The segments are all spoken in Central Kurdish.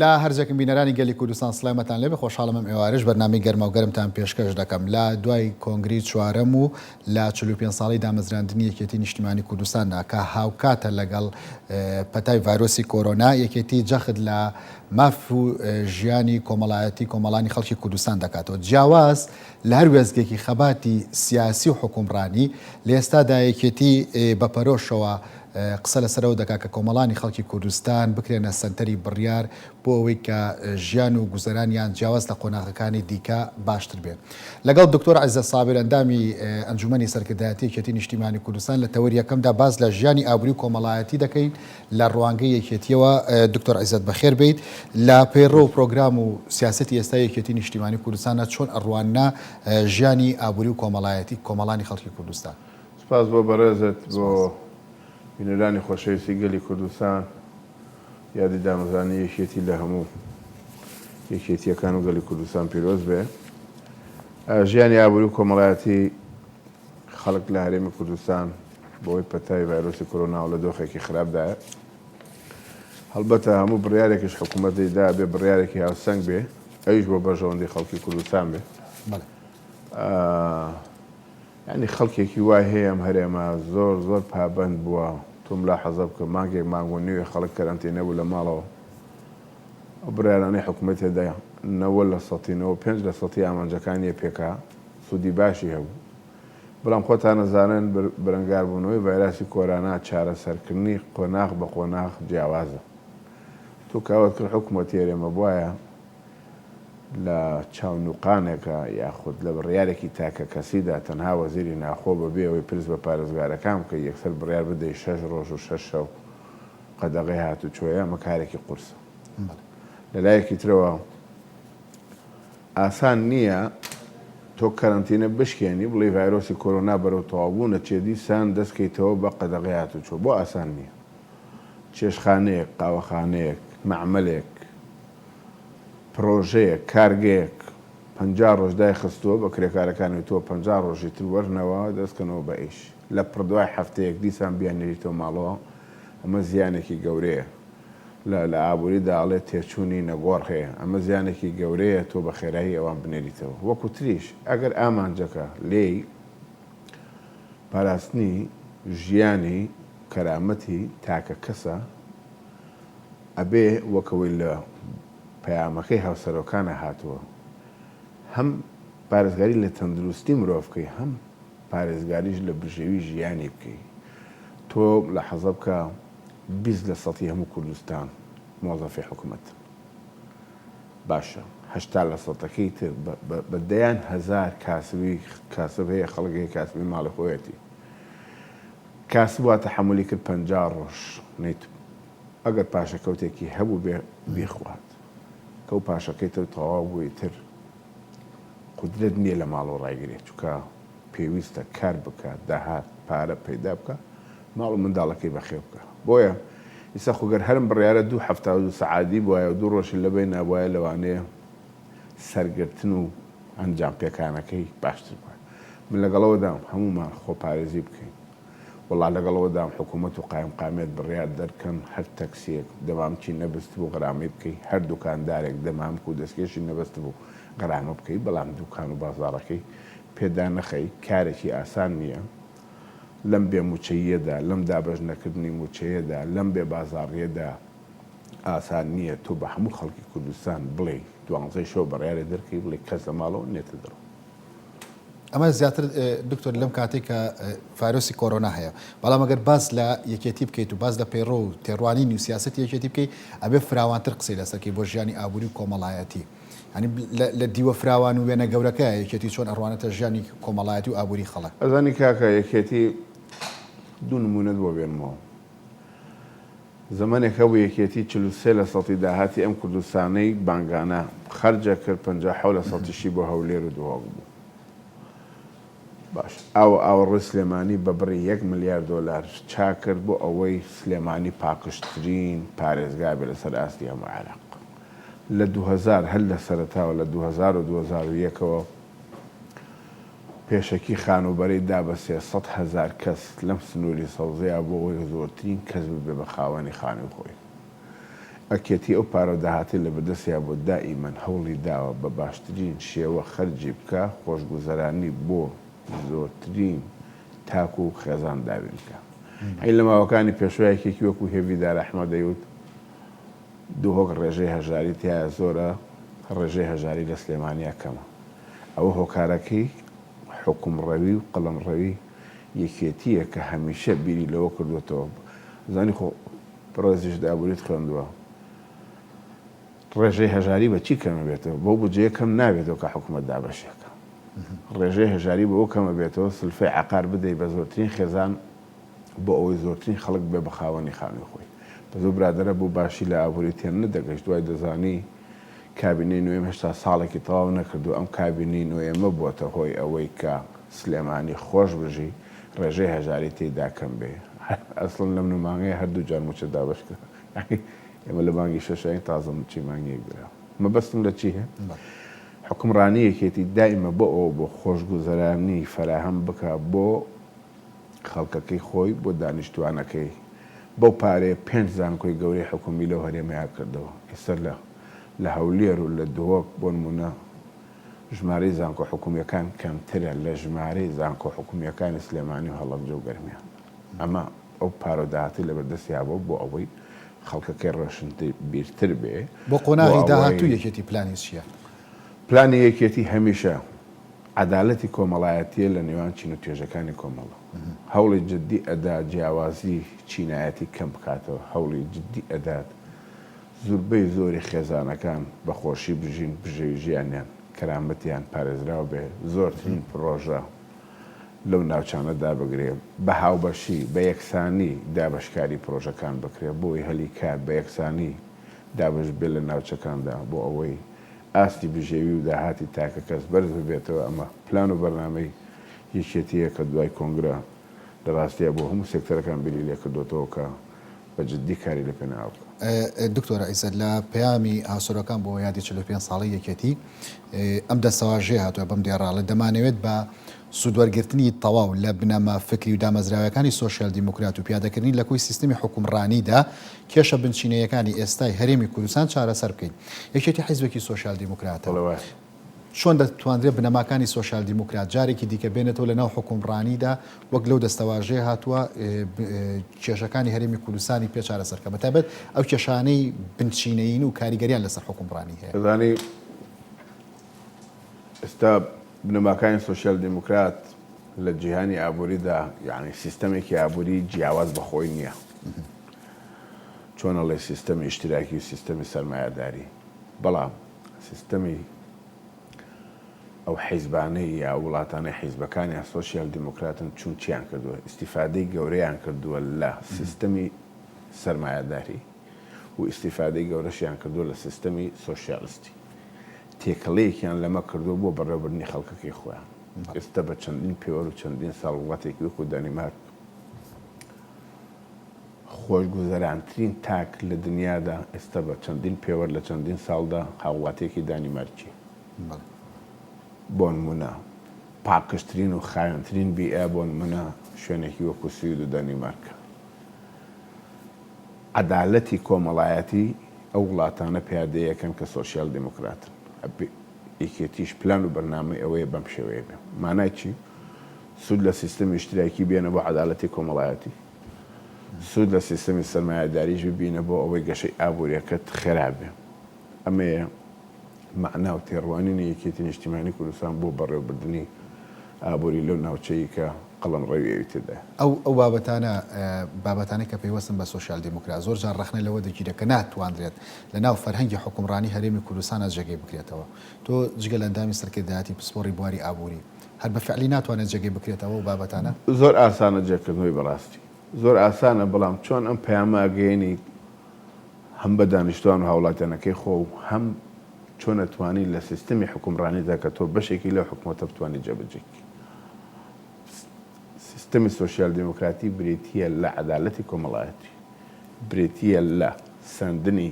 لە هەرجێکم بینەرانی گەلی کوردستان سڵامەتان لێبێ خۆشحاڵم ئەم ئێوارەش بەرنامەی گەرماوگەرمتان پێشکەش دەکەم لە دوای کۆنگری چوارەم و لە 45 ساڵی دامەزراندنی یەکێتی نیشتیمانی کوردستاندا کە هاوکاتە لەگەڵ پەتای ڤایرۆسی کۆرۆنا یەکێتی جەخت لە ماف و ژیانی کۆمەڵایەتی کۆمەڵانی خەڵکی کوردستان دەکاتەوە جیاواز لە هەر وێستگێکی خەباتی سیاسی و حوکمڕانی، لە ئێستادا یەکێتی بە پەرۆشەوە قسە لەسەر ئەوە دەکات کە کۆمەڵانی خەڵکی کوردستان بکرێنە سەنتەری بڕیار بۆ ئەوەی کە ژیان و گوزەرانیان جیاواز لە قۆناغەکانی دیکە باشتر بێ. لەگەڵ دکتۆر عیزەت سابیر ئەندامی ئەنجومەنی سەرکردایەتی یەکێتی نیشتیمانی کوردستان لە تەوەری یەکەمدا باس لە ژیانی ئابوری و کۆمەڵایەتی دەکەین لە ڕوانگەی یەکێتیەوە دکتۆر عیزەت بەخێر بێیت. لە پەیڕەو و پرۆگرام و سیاسەتی ئێستای یەکێتی نیشتیمانی کوردستاندا چۆن ئەڕواننە ژیانی ئابوری و کۆمەڵایەتی کۆمەڵانی خەڵکی کوردستان؟ سوپاس بۆ بەڕێزت، بۆ بینەرانی خۆشەویستی گەلی کوردستان. یادی دامەزرانی یەکێتی لە هەموو یەکێتییەکان و گەلی کوردستان پیرۆز بێ. ژیانی ئابوری و کۆمەڵایەتی خەڵک لە هەرێمی کوردستان بەهۆی پەتای ڤایرۆسی کۆرۆناوە لە دۆخێکی خراپدایە. هەڵبەتە هەموو بڕیارێکیش حکوومەت دەیدا بێ بڕیارێکی هاوسەنگ بێ، ئەویش بۆ بەرژەوەندی خەڵکی کوردستان بێ. یانی خەڵکێکی وای هەیە ئەم هەرێمە زۆر زۆر پابەند بووە، تۆ ملاحەزە بکە مانگێک مانگ و نیوێ خەڵک کەرەنتینە بوو لە ماڵەوە، ئەو بڕیارانەی حکوومەت هێدا نەوە لە سەتی 95 لە سەتی ئامانجەکانی پێکا، سوودی باشی هەبوو. بەڵام خۆتان ئەزانن بەرەنگاربوونەوەی ڤایراسی کۆرانا چارەسەرکردنی قۆناغ بە قۆناغ جیاوازە. تۆ کە ئەوەت کرد حکومەتی هەرێمە بوایە لە چاونوقانێکا یاخود لە بڕیارێکی تاکەکەسیدا تەنها وەزیری ناخۆ بە بێ ئەوەی پرس بە پارێزگارەکان بکەی یەکسەر بڕیار بدەی شەش ڕۆژ و شەش شەو قەدەغەی هاتوچۆیە ئەمە کارێکی قورسە. لە لایەکی ترەوە ئاسان نییە تۆ کەرەنتینە بشکێنی بڵێی ڤایرۆسی کۆرۆنا بەرەو تەواوبوون ئەچێ دیسان دەست کەیتەوە بە قەدەغەی هاتوچۆ بۆ ئاسان نییە چێشتخانەیەک قاوەخانەیەک مەعمەلێک پڕۆژەیەک کارگەیەک 50 ڕۆژ دایخستووە بە کرێکارەکانی وتووە 50 ڕۆژی تر وەرنەوە دەست کەنەوە بە ئیش لە پڕ دوای هەفتەیەک دیسان بیاننێریتەوە ماڵەوە ئەمە زیانێکی گەورەیە لە لە ئابووریدا ئەڵێ تێچوونی نەگۆڕ هەیە، ئەمە زیانێکی گەورەیە تۆ بە خێرایی ئەوان بنێریتەوە. وەکو تریش ئەگەر ئامانجەکە لێی پاراستنی ژیانی کەرامەتی تاکە کەسە ئەبێ وەک ئەوەی لە پەیامەکەی هاوسەرۆکانا هاتووە هەم پارێزگاری لە تەندروستی مرۆڤ بکەی هەم پارێزگاریش لە بژێوی ژیانی بکەی. تۆ ملاحەزە بکە 20 لە سەتی هەموو کوردستان مۆزەفی حکومەتن باشە 80 لە سەتەکەی تر بە دەیان هەزار کاسبی کاسب هەیە خەڵک هەیە کاسبی ماڵی خۆیەتی کاسب وا تەحەمولی کرد 50 ڕۆژ نەیت ئەگەر پاشەکەوتێکی هەبوو بێ بیخوات کەو پاشەکەی تر تەواو بووی تر قودرەت نییە لە ماڵەوە ڕایگرێت چونکە پێویستە کار بکات داهات پارە پەیدا بکا ماڵ و منداڵەکەی بەخێو بکا بۆیە ئیستا خۆ گەر هەرم بڕیارە دوو 72 سەعاتی بوایە و دوو ڕۆژی لەبەینا بوایە لەوانەیە سەرگرتن و ئەنجام پێکانەکەی باشتر بوایە من لەگەڵەوەدام هەموومان خۆپارێزی بکەین وەڵا لەگەڵەوەدام حکوومەت و قایمقامیەت بڕیار دەرکەن هەر تەکسیەک دەمامکی نەبستبوو غەرامەی بکەی هەر دوکاندارێک دەمامک و دەستکێشی نەبەستبوو غەرامە بکەی بەڵام دوکان و بازاڕەکەی پێدا نەخەی کارێکی ئاسان نییە لەم بێ مووچەییەدا، لەم دابەش نەکردنی مووچەیەدا، لەم بێ بازاڕییەدا ئاسان نییە تۆ بە هەموو خەڵکی کوردستان بڵێی دوانزەی شەو بڕیارێ دەرکەی بڵێی کەس لە ماڵەوە نێتە دەرەوە. ئەمە زیاتر دکتۆر لەم کاتەی کە ڤایرۆسی کۆرۆنا هەیە، بەڵام ئەگەر باس لە یەکێتی بکەیت و باس لە پەیڕەو و تێڕوانین و سیاسەتی یەکێتی بکەیت ئەبێ فراوانتر قسەی لەسەر کەی بۆ ژیانی ئابووری و کۆمەڵایەتی. یانی لە دیوە فراوان و وێنە گەورەکەیا یەکێتی چۆن ئەڕوانێتە ژیانی کۆمەڵایەتی و ئابووری خەڵک؟ ئەزانی کاکە یەکێتی دوو نموونەت بۆ بێنمەوە. زەمەنێک هەبوو یەکێتی 43 لە سەتی داهاتی ئەم کوردستانەی بانگانە خەرج ئەکرد، 57 لە سەتیشی بۆ هەولێر و دهۆک بوو. باش ئاوە ئاوەڕۆی سلێمانی بە بڕی یەک ملیار دۆلار چاک کرد بۆ ئەوەی سلێمانی پاکژترین پارێزگا بێ لەسەر ئاستی هەموو عێراق. لە 2000 هەر لە سەرەتاوە لە 2000 و 2001 ەوە پێشەکی خانووبەرەی دا بە 300 هەزار کەس لەم سنووری سەوزەیا بۆ ئەوەی زۆرترین کەس ببێ بە خاوەنی خانووی خۆی. ئەکێتی ئەو پارەو داهاتەی لە بەردەستیا بووە دائیمەن هەوڵی داوە بە باشترین شێوە خەرجی بکا، خۆشگوزەرانی بۆ زۆرترین تاک و خێزان دابین بکا. یانی لە ماوەکانی پێشوە یەکێکی وەکو هێڤی دار ئەحمەد دەیوت دهۆک ڕێژەی هەژاری تیایا زۆرە، ڕێژەی هەژاری لە سلێمانیا کەمە. ئەوە هۆکارەکەی حوکمڕەوی و قەڵەمڕەوی یەکێتییە کە هەمیشە بیری لەوە کردووەتەوە. زانی خۆ بەڕێزیشت ئابووریت خوێندووە. ڕێژەی هەژاری بە چی کەم ئەبێتەوە؟ بەو بودجەیە کەم نابێتەوە کە حکوومەت دابەشی ئەکا. ڕێژەی هەژاری بەوە کەم ئەبێتەوە سلفەی عەقار بدەی بە زۆرترین خێزان بۆ ئەوەی زۆرترین خەڵک ببێ بە خاوەنی خانووی خۆی. بەس ئەو برادەرە بۆ باشی لە ئابووری تێ نەدەگەشت وای دەزانی کابینەی نۆیەم هێشتا ساڵێکی تەواو نەکردووە، ئەم کابینەی نۆیەمە بووەتە هۆی ئەوەی کە سلێمانی خۆش بژی، ڕێژەی هەژاری تێیدا کەم بێ. ئەسڵەن لەم نۆ مانگەیە هەر دوو جار مووچە دابەش کرا. یانی ئێمە لە مانگی شەشاین تازە مووچەی مانگی یەک درا. مەبەستم لە چییه؟ حوکمڕانی یەکێتی دایمە بۆ ئەوە بووە خۆشگوزەرانی فەراهەم بکا بۆ خەڵکەکەی خۆی، بۆ دانیشتووانەکەی. بەو پارەیە پێنج زانکۆی گەورەی حکومی لەو هەرێمەیا کردەوە. ئێستا لە لە هەولێر و لە دهۆک بۆ نموونە ژمارەی زانکۆ حکومییەکان کەمترە لە ژمارەی زانکۆ حکومییەکانی سلێمانی و هەڵەبجە و گەرمیان. ئەمە ئەو پارە و داهاتەی لەبەردەستی هەبووە بۆ ئەوەی خەڵکەکەی ڕۆشنبیرتر بێ. بۆ بۆ قۆناغی ئەوەی. داهاتوو یەکێتی پلانی چییە؟ پلانی یەکێتی هەمیشە عەدالەتی کۆمەڵایەتییە لە نێوان چین و توێژەکانی کۆمەڵ. هەوڵی جددی ئەدا جیاوازی چینایەتی کەم بکاتەوە، هەوڵی جددی ئەدات زوربەی زۆری خێزانەکان بە خۆشی بژین، بژێوی ژیانیان، کەرامەتیان پارێزراو بێ، زۆرترین پڕۆژە لەو ناوچانە دابگرێ، بە هاوبەشی، بە یەکسانی دابەشکاری پڕۆژەکان بکرێ، بۆی هەلی کار بە یەکسانی دابەش بێ لە ناوچەکاندا، بۆ ئەوەی ئاستی بژێوی و داهاتی تاکەکەس بەرز ببێتەوە، ئەمە پلان و بەرنامەی یەکێتییە کە دوای کۆنگرە لە ڕاستیا بۆ هەموو سێکتەرەکان بیری لێکردۆتەوە کە بە جدی کاری لە پێناو بکا. دکتۆر عیزەت لە پەیامی هاوسەرۆکان بۆ یادی 45 ساڵەی یەکێتی ئەم دەستەواژەیە هاتووە بەم دێڕە ئەڵێ دەمانەوێت بە سوودوەرگرتنی تەواو لە بنەما فکری و دامەزراوەکانی سۆشیال دیموکرات و پیادەکردنی لە کۆی سیستمی حوکمڕانیدا کێشە بنچینەیەکانی ئێستای هەرێمی کوردستان چارەسەر بکەین. یەکێتی حیزبێکی سۆشیال دیموکراتە. بەڵێ وایە. چۆن دەتوانرێت بنەماکانی سۆشیال دیموکرات جارێکی دیکە بێنێتەوە لەناو حوکمڕانیدا وەک لەو دەستەواژەیە هاتووە کێشەکانی هەرێمی کوردستانی پێ چارەسەر بکات بەتایبەت ئەو کێشانەی بنچینەیین و کاریگەریان لەسەر حوکمڕانی هەیە؟ دەزانی ئێستا بنەماکانی سۆشیال دیموکرات لە جیهانی ئابووریدا یانی سیستەمێکی ئابووری جیاواز بە خۆی نییە. چۆن ئەڵێ سیستەمی ئیشتراکی و سیستەمی سەرمایەداری بەڵام سیستەمی ئەو حیزبانەی یا وڵاتانەی حیزبەکانیان سۆشیال دیموکراتن چون چیان کردووە ئیستیفادەی گەورەیان کردووە لە سیستەمی سەرمایەداری و ئیستیفادەی گەورەشیان کردووە لە سیستەمی سۆشیالستی تێکەڵەیەکیان لەمە کردووە بۆ بەڕێوەبردنی خەڵکەکەی خۆیان ئێستا بە چەندین پێوەر و چەندین ساڵ وڵاتێکی وەکو دانیمارک خۆشگوزەرانترین تاک لە دنیادا ئێستا بە چەندین پێوەر لە چەندین ساڵدا هاوڵاتیەکی دانیمارکیە. بۆنمونە پاکژترین و خاوێنترین بیئە بۆنمونە شوێنێکی وەکو سوید و دانیمارکە. عەدالەتی کۆمەڵایەتی ئەو وڵاتانە پیادەیەکەن کە سۆشیال دیموکراتن. یەکێتیش پلان و بەرنامەی ئەوەیە بەم شێوەیە بێ. مانای چی؟ سوود لە سیستەمی ئیشتراکی بێنە بۆ عەدالەتی کۆمەڵایەتی. سوود لە سیستەمی سەرمایەداریش ببینە بۆ ئەوەی گەشەی ئابووریەکەت خێرا بێ. ئەمەیە مەعنا و تێڕوانینی یەکێتی نیشتیمانی کوردستان بۆ بەڕێوەبردنی ئابووری لەو ناوچەی کە قەڵەمڕەوی ئەوی تێدایە. ئەو ئەو بابەتانە بابەتانەی کە پەیوەستن بە سۆشیال دیموکرات زۆر جار ڕەخنە لەوە دەگیرێت کە ناتوانرێت لە ناو فەرهەنگی حوکمڕانی هەرێمی کوردستانا جێگەی بکرێتەوە. تۆ جگە لە ئەندامی سەرکردایەتی پسپۆڕی بواری ئابووری، هەر بە فعلی ناتوانێت جێگەی بکرێتەوە ئەو بابەتانە؟ زۆر ئاسانە جێکردنەوەی بەڕاستی زۆر ئاسانە بەڵام چۆن ئەم پەیامە ئەگەیەنیت هەم بە دانیشتوان و هاوڵاتیانەکەی خۆ و هەم چۆن ئەتوانی لە سیستمی حوکمڕانیدا کە تۆ بەشێکی لەو حکومەتە بتوانی جێبەجێی کەی. سیستمی سۆشیال دیموکراتی بریتییە لە عەدالەتی کۆمەڵایەتی، بریتییە لە سەندنی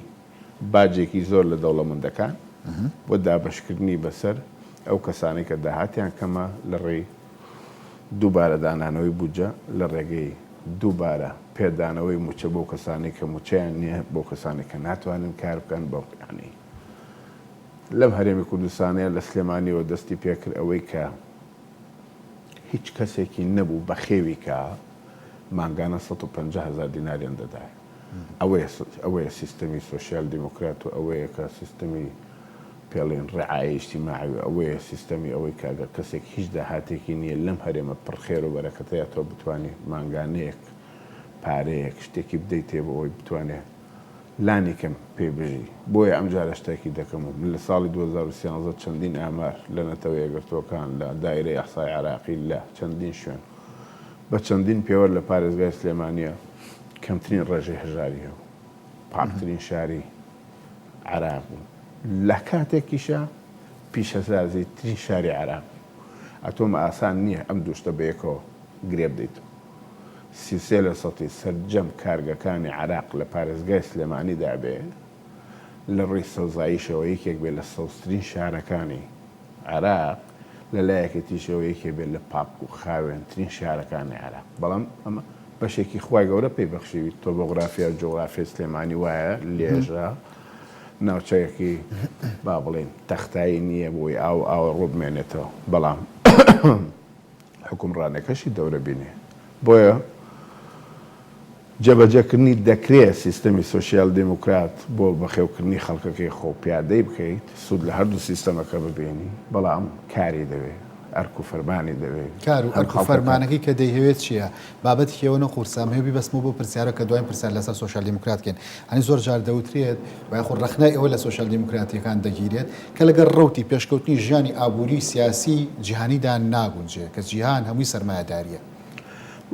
باجێکی زۆر لە دەوڵەمەندەکان بۆ دابەشکردنی بەسەر ئەو کەسانەی کە داهاتیان کەمە لە ڕێی دووبارە دانانەوەی بودجە لە ڕێگەی. دووبارە پێدانەوەی مووچە بەو کەسانەی کە مووچەیان نییە، بەو کەسانەی کە ناتوانن کار بکەن، بەو یانی لەم هەرێمی کوردستانەیە لە سلێمانیەوە دەستی پێکرد ئەوەی کە هیچ کەسێکی نەبوو بەخێوی کا مانگانە 150 هەزار دیناریان دەدایە. ئەوەیە ئەوەیە سیستەمی سۆسیال دیموکرات و ئەوەیە کە سیستەمی پێڵێن ڕعایەی ئیجتیماعی و ئەوەیە سیستەمی ئەوەی کە ئەگەر کەسێک هیچ داهاتێکی نییە لەم هەرێمە پڕ خێر و بەرەکەتەیا تۆ بتوانی مانگانەیەک پارەیەک شتێکی بدەیتێ بۆ ئەوەی بتوانێ لانی کەم پێی بژی بۆیە ئەمجارەش تاکید دەکەم و من لە ساڵی 2013 چەندین ئامار لە نەتەوە یەکگرتووەکان لە دایرەی ئەحسای عێراقی لە چەندین شوێن بە چەندین پێوەر لە پارێزگای سلێمانیە کەمترین ڕێژەی هەژاری هەبوو پاکترین شاری عێراق بوو لە کاتێکیشا پیشەسازی ترین شاری عێراق بوو. ئەتۆم ئاسان نییە ئەم دوو شتە بەیەکەوە گرێ بدەیتەوە. 33 لە سەتی سەرجەم کارگەکانی عێراق لە پارێزگای سلێمانیدا بێ، لە ڕووی سەوزاییشەوە یەکێک بێ لە سەوزترین شارەکانی عێراق، لە لایەکی تریشەوە یەکێ بێ لە پاک و خاوێنترین شارەکانی عێراق. بەڵام ئەمە بەشێکی خوای گەورە پێی بەخشیوی تۆبۆغرافیا و جوغرافیای سلێمانی وایە لێژە ناوچەیەکی با بڵێین تەختایی نییە بۆی ئاو ئاوەڕۆ بمێنێتەوە بەڵام حوکمڕانەکەشی دەورە بینێ بۆیە جێبەجێکردنی دەکرێ سیستەمی سۆسیال دیموکرات بۆ بەخێوکردنی خەڵکەکەی خۆ پیادەی بکەیت سوود لە هەردوو سیستەمەکە ببینی بەڵام کاری دەوێ ئەرک و فەرمانی دەوێ. کار و ئەرک و فەرمانەکەی کە دەیهەوێت چییە؟ بابەتێکی ئەوەنە قورسە ئەمهەوێ بیبەستمەوە بەو پرسیارە کە دواین پرسیار لەسەر سۆسیال دیموکرات کەین. هەنی زۆر جار دەوترێت و یاخود ڕەخنەی ئەوە لە سۆسیال دیموکراتییەکان دەگیرێت کە لەگەڵ ڕەوتی پێشکەوتنی ژیانی ئابووری و سیاسی جیهانیدا ناگونجێ کە جیهان هەمووی سەرمایەدارییە.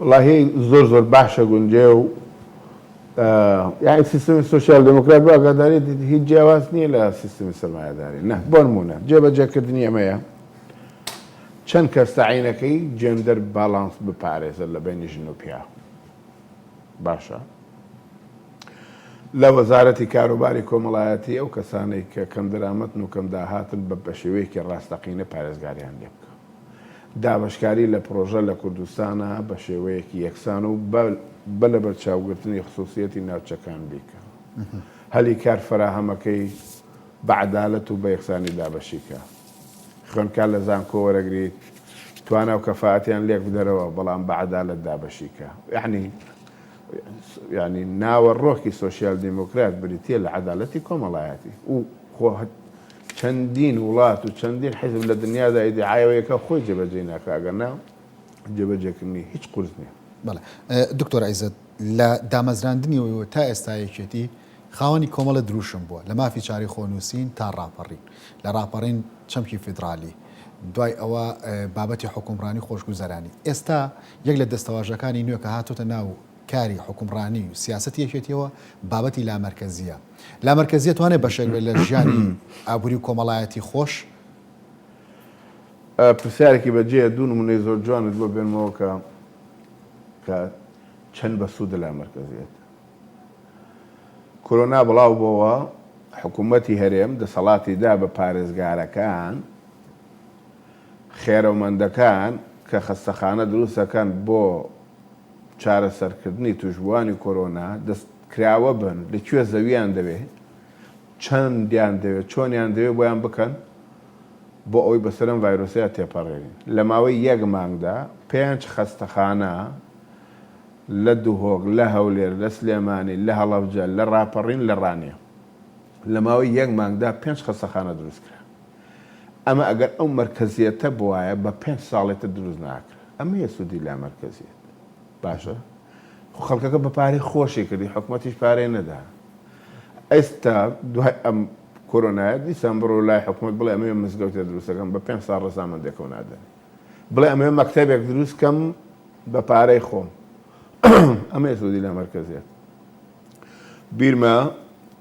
وەڵاهی زۆر زۆر باشە گونجێ و یانی سیستمی سۆسیال دێموکرات بۆ ئاگاداری هیچ جیاواز نییە لە سیستمی سەرمایەداری نا بۆ نموونە جێبەجێکردنی ئەمەیە چەند کەس تەعینەکەی gender balance بپارێزە لە بەینی ژن و پیاو باشە لە وەزارەتی کاروباری کۆمەڵایەتی ئەو کەسانەی کە کەم دەرامەتن و کەم داهاتن بە بەشێوەیەکی ڕاستەقینە پارێزگاریان لێ بکە دابەشکاری لە پرۆژە لە کوردستانە بە شێوەیەکی یەکسان و بە لەبەرچاوگرتنی خسوسیەتی ناوچەکان بیکە هەلی کار فەراهەمەکەی بە عەدالەت و بە یەکسانی دابەشی کە. خوێندکار لە زانکۆ وەرەگریت، توانا و کەفائەتیان لێک بدەرەوە، بەڵام بە عەدالەت دابەشی کە. یەعنی یەعنی ناوەڕۆکی سۆسیال دیموکرات بریتییە لە عەدالەتی کۆمەڵایەتی و خۆ چەندین وڵات و چەندین حیزب لە دنیادا ئیدیعای ئەوەیە کە خۆی جێبەجێی ناکا، ئەگەر نا جێبەجێکردنی هیچ قورس نییە. بەڵێ دکتۆر عیزەت، لە دامەزراندنیەوە تا ئێستا یەکێتی خاوەنی کۆمەڵێ دروشم بووە، لە مافی چارەی خۆنووسین تا ڕاپەڕین، لە ڕاپەڕین چەمکی فیدڕالی، دوای ئەوە بابەتی حوکمڕانی خۆشگوزەرانی. ئێستا یەک لە دەستەواژەکانی نوێ کە هاتۆتە ناو کاری حوکمڕانی و سیاسەتی یەکێتییەوە بابەتی لامەرکەزییە. لامەرکەزییە توانێ بەشێک بێت لە ژیانی ئابووری و کۆمەڵایەتی خۆش؟ پرسیارێکی بەجێیە، دوو نموونەی زۆر جوانت بۆ بێنمەوە کە کە چەند بەسوودە لامەرکەزییەت. کۆرۆنا بڵاو بۆوە، حکوومەتی هەرێم دەسەڵاتی دا بە پارێزگارەکان، خێرەومەندەکان کە خەستەخانە دروست ئەکەن بۆ چارەسەرکردنی تووشبووانی کۆرۆنا دەست کراوە بن، لە کوێ زەویان دەوێ، چەندیان دەوێ، چۆنیان دەوێ بۆیان بکەن بۆ ئەوەی بەسەر ئەم ڤایرۆسەیا تێپەڕێنین. لە ماوەی یەک مانگدا پێنج خەستەخانە لە دهۆک، لە هەولێر، لە سلێمانی، لە هەڵەبجە، لە ڕاپەڕین، لە ڕانیە. لە ماوەی یەک مانگدا پێنج خەستەخانە دروست کرا. ئەمە ئەگەر ئەو مەرکەزیەتە بوایە بە پێنج ساڵێ تر دروست ناکرا. ئەمەیە سوودی لامەرکەزیەت. باشە خۆ خەڵکەکە بە پارەی خۆشی کردی، حکومەتیش پارەی نەدا. ئێستا دوای ئەم کۆرۆنایە دیسان بڕۆ لای حکومەت بڵێ ئەمەوێ مزگەوتێ دروست دەکەم بە پێنج ساڵ ڕەزامەندێکەوە نادەنێ. بڵێ ئەمەوێ مەکتەبێک دروست کەم بە پارەی خۆم. ئەمەیە سوودی لامەرکەزیەت. بیرمە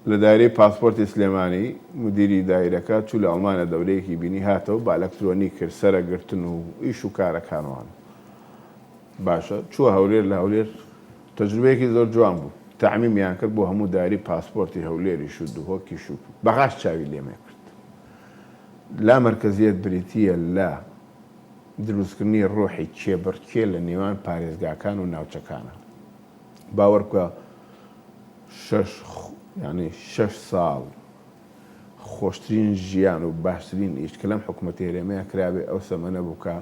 لە دایرەی پاسپۆرتی سلێمانی مدیری دایرەکە چوو لە ئەڵمانیا دەورەیەکی بینی هاتەوە بە ئەلەکترۆنی کرد سەرە گرتن و ئیش و کارەکانوان باشە چووە هەولێر لە هەولێر تەجروبەیەکی زۆر جوان بوو تەعمیمیان کرد بۆ هەموو دایرەی پاسپۆرتی هەولێریش و دهۆکیش و بەغاش چاوی لێمێ کرد لامەرکەزیەت بریتییە لە دروستکردنی ڕۆحی کێبڕکێ لە نێوان پارێزگاکان و ناوچەکانە. باوەڕ بکە شەش یانی شەش ساڵ خۆشترین ژیان و باشترین ئیش کە لەم حکومەتی هەرێمەیا کرابێ ئەو سەمەنە بوو کە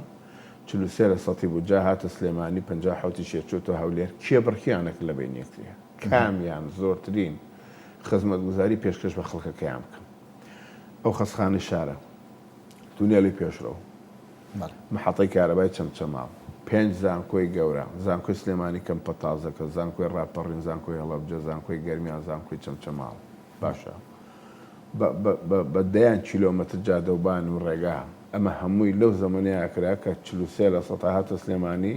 43 لە سەتی بودجە هاتە سلێمانی 57 یشێ چۆتە هەولێر کێبڕکێیان نەکرد لە بەین یەکتریا کامیان زۆرترین خزمەتگوزاری پێشکەش بە خەڵکەکەیان بکەن ئەو خەستخانەی شارە تونێلی پێشڕەو محەتەی کارەبای چەمچەماڵ، پێنج زانکۆی گەورە، زانکۆی سلێمانی کەمپە تازەکە، زانکۆی ڕاپەڕین، زانکۆی هەڵەبجە، زانکۆی گەرمیان، زانکۆی چەمچەماڵ. باشە بە بە بە بە دەیان کیلۆمەتر جادەوبان و ڕێگا، ئەمە هەمووی لەو زەمەنەیا کرا کە 43 لە سەتا هاتە سلێمانی،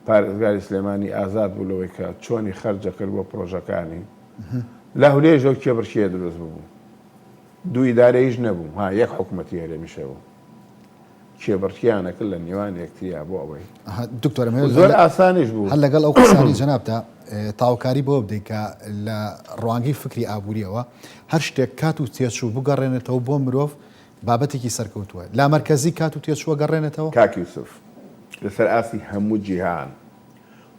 پارێزگاری سلێمانی ئازاد بوو لەوەی کە چۆنی خەرج ئەکرد بۆ پڕۆژەکانی. لە هەولێریش ئەو کێبڕکێیە دروست ببوو. دوو ئیدارەییش نەبوو، ها یەک حکومەتی هەرێمیش هەبوو. کێبڕکێیان ئەکرد لە نێوان یەکتریا بۆ ئەوەی. ئەها دکتۆر ئەمەوێت زۆر ئاسانیش بوو. هەر لەگەڵ ئەو قسانەی جەنابتا تاوکاری بەوە بدەیت کە لە ڕوانگەی فکری ئابووریەوە هەر شتێک کات و تێچوو بگەڕێنێتەوە بۆ مرۆڤ بابەتێکی سەرکەوتووە. لامەرکەزی کات و تێچووە گەڕێنێتەوە؟ کاک یوسف لەسەر ئاستی هەموو جیهان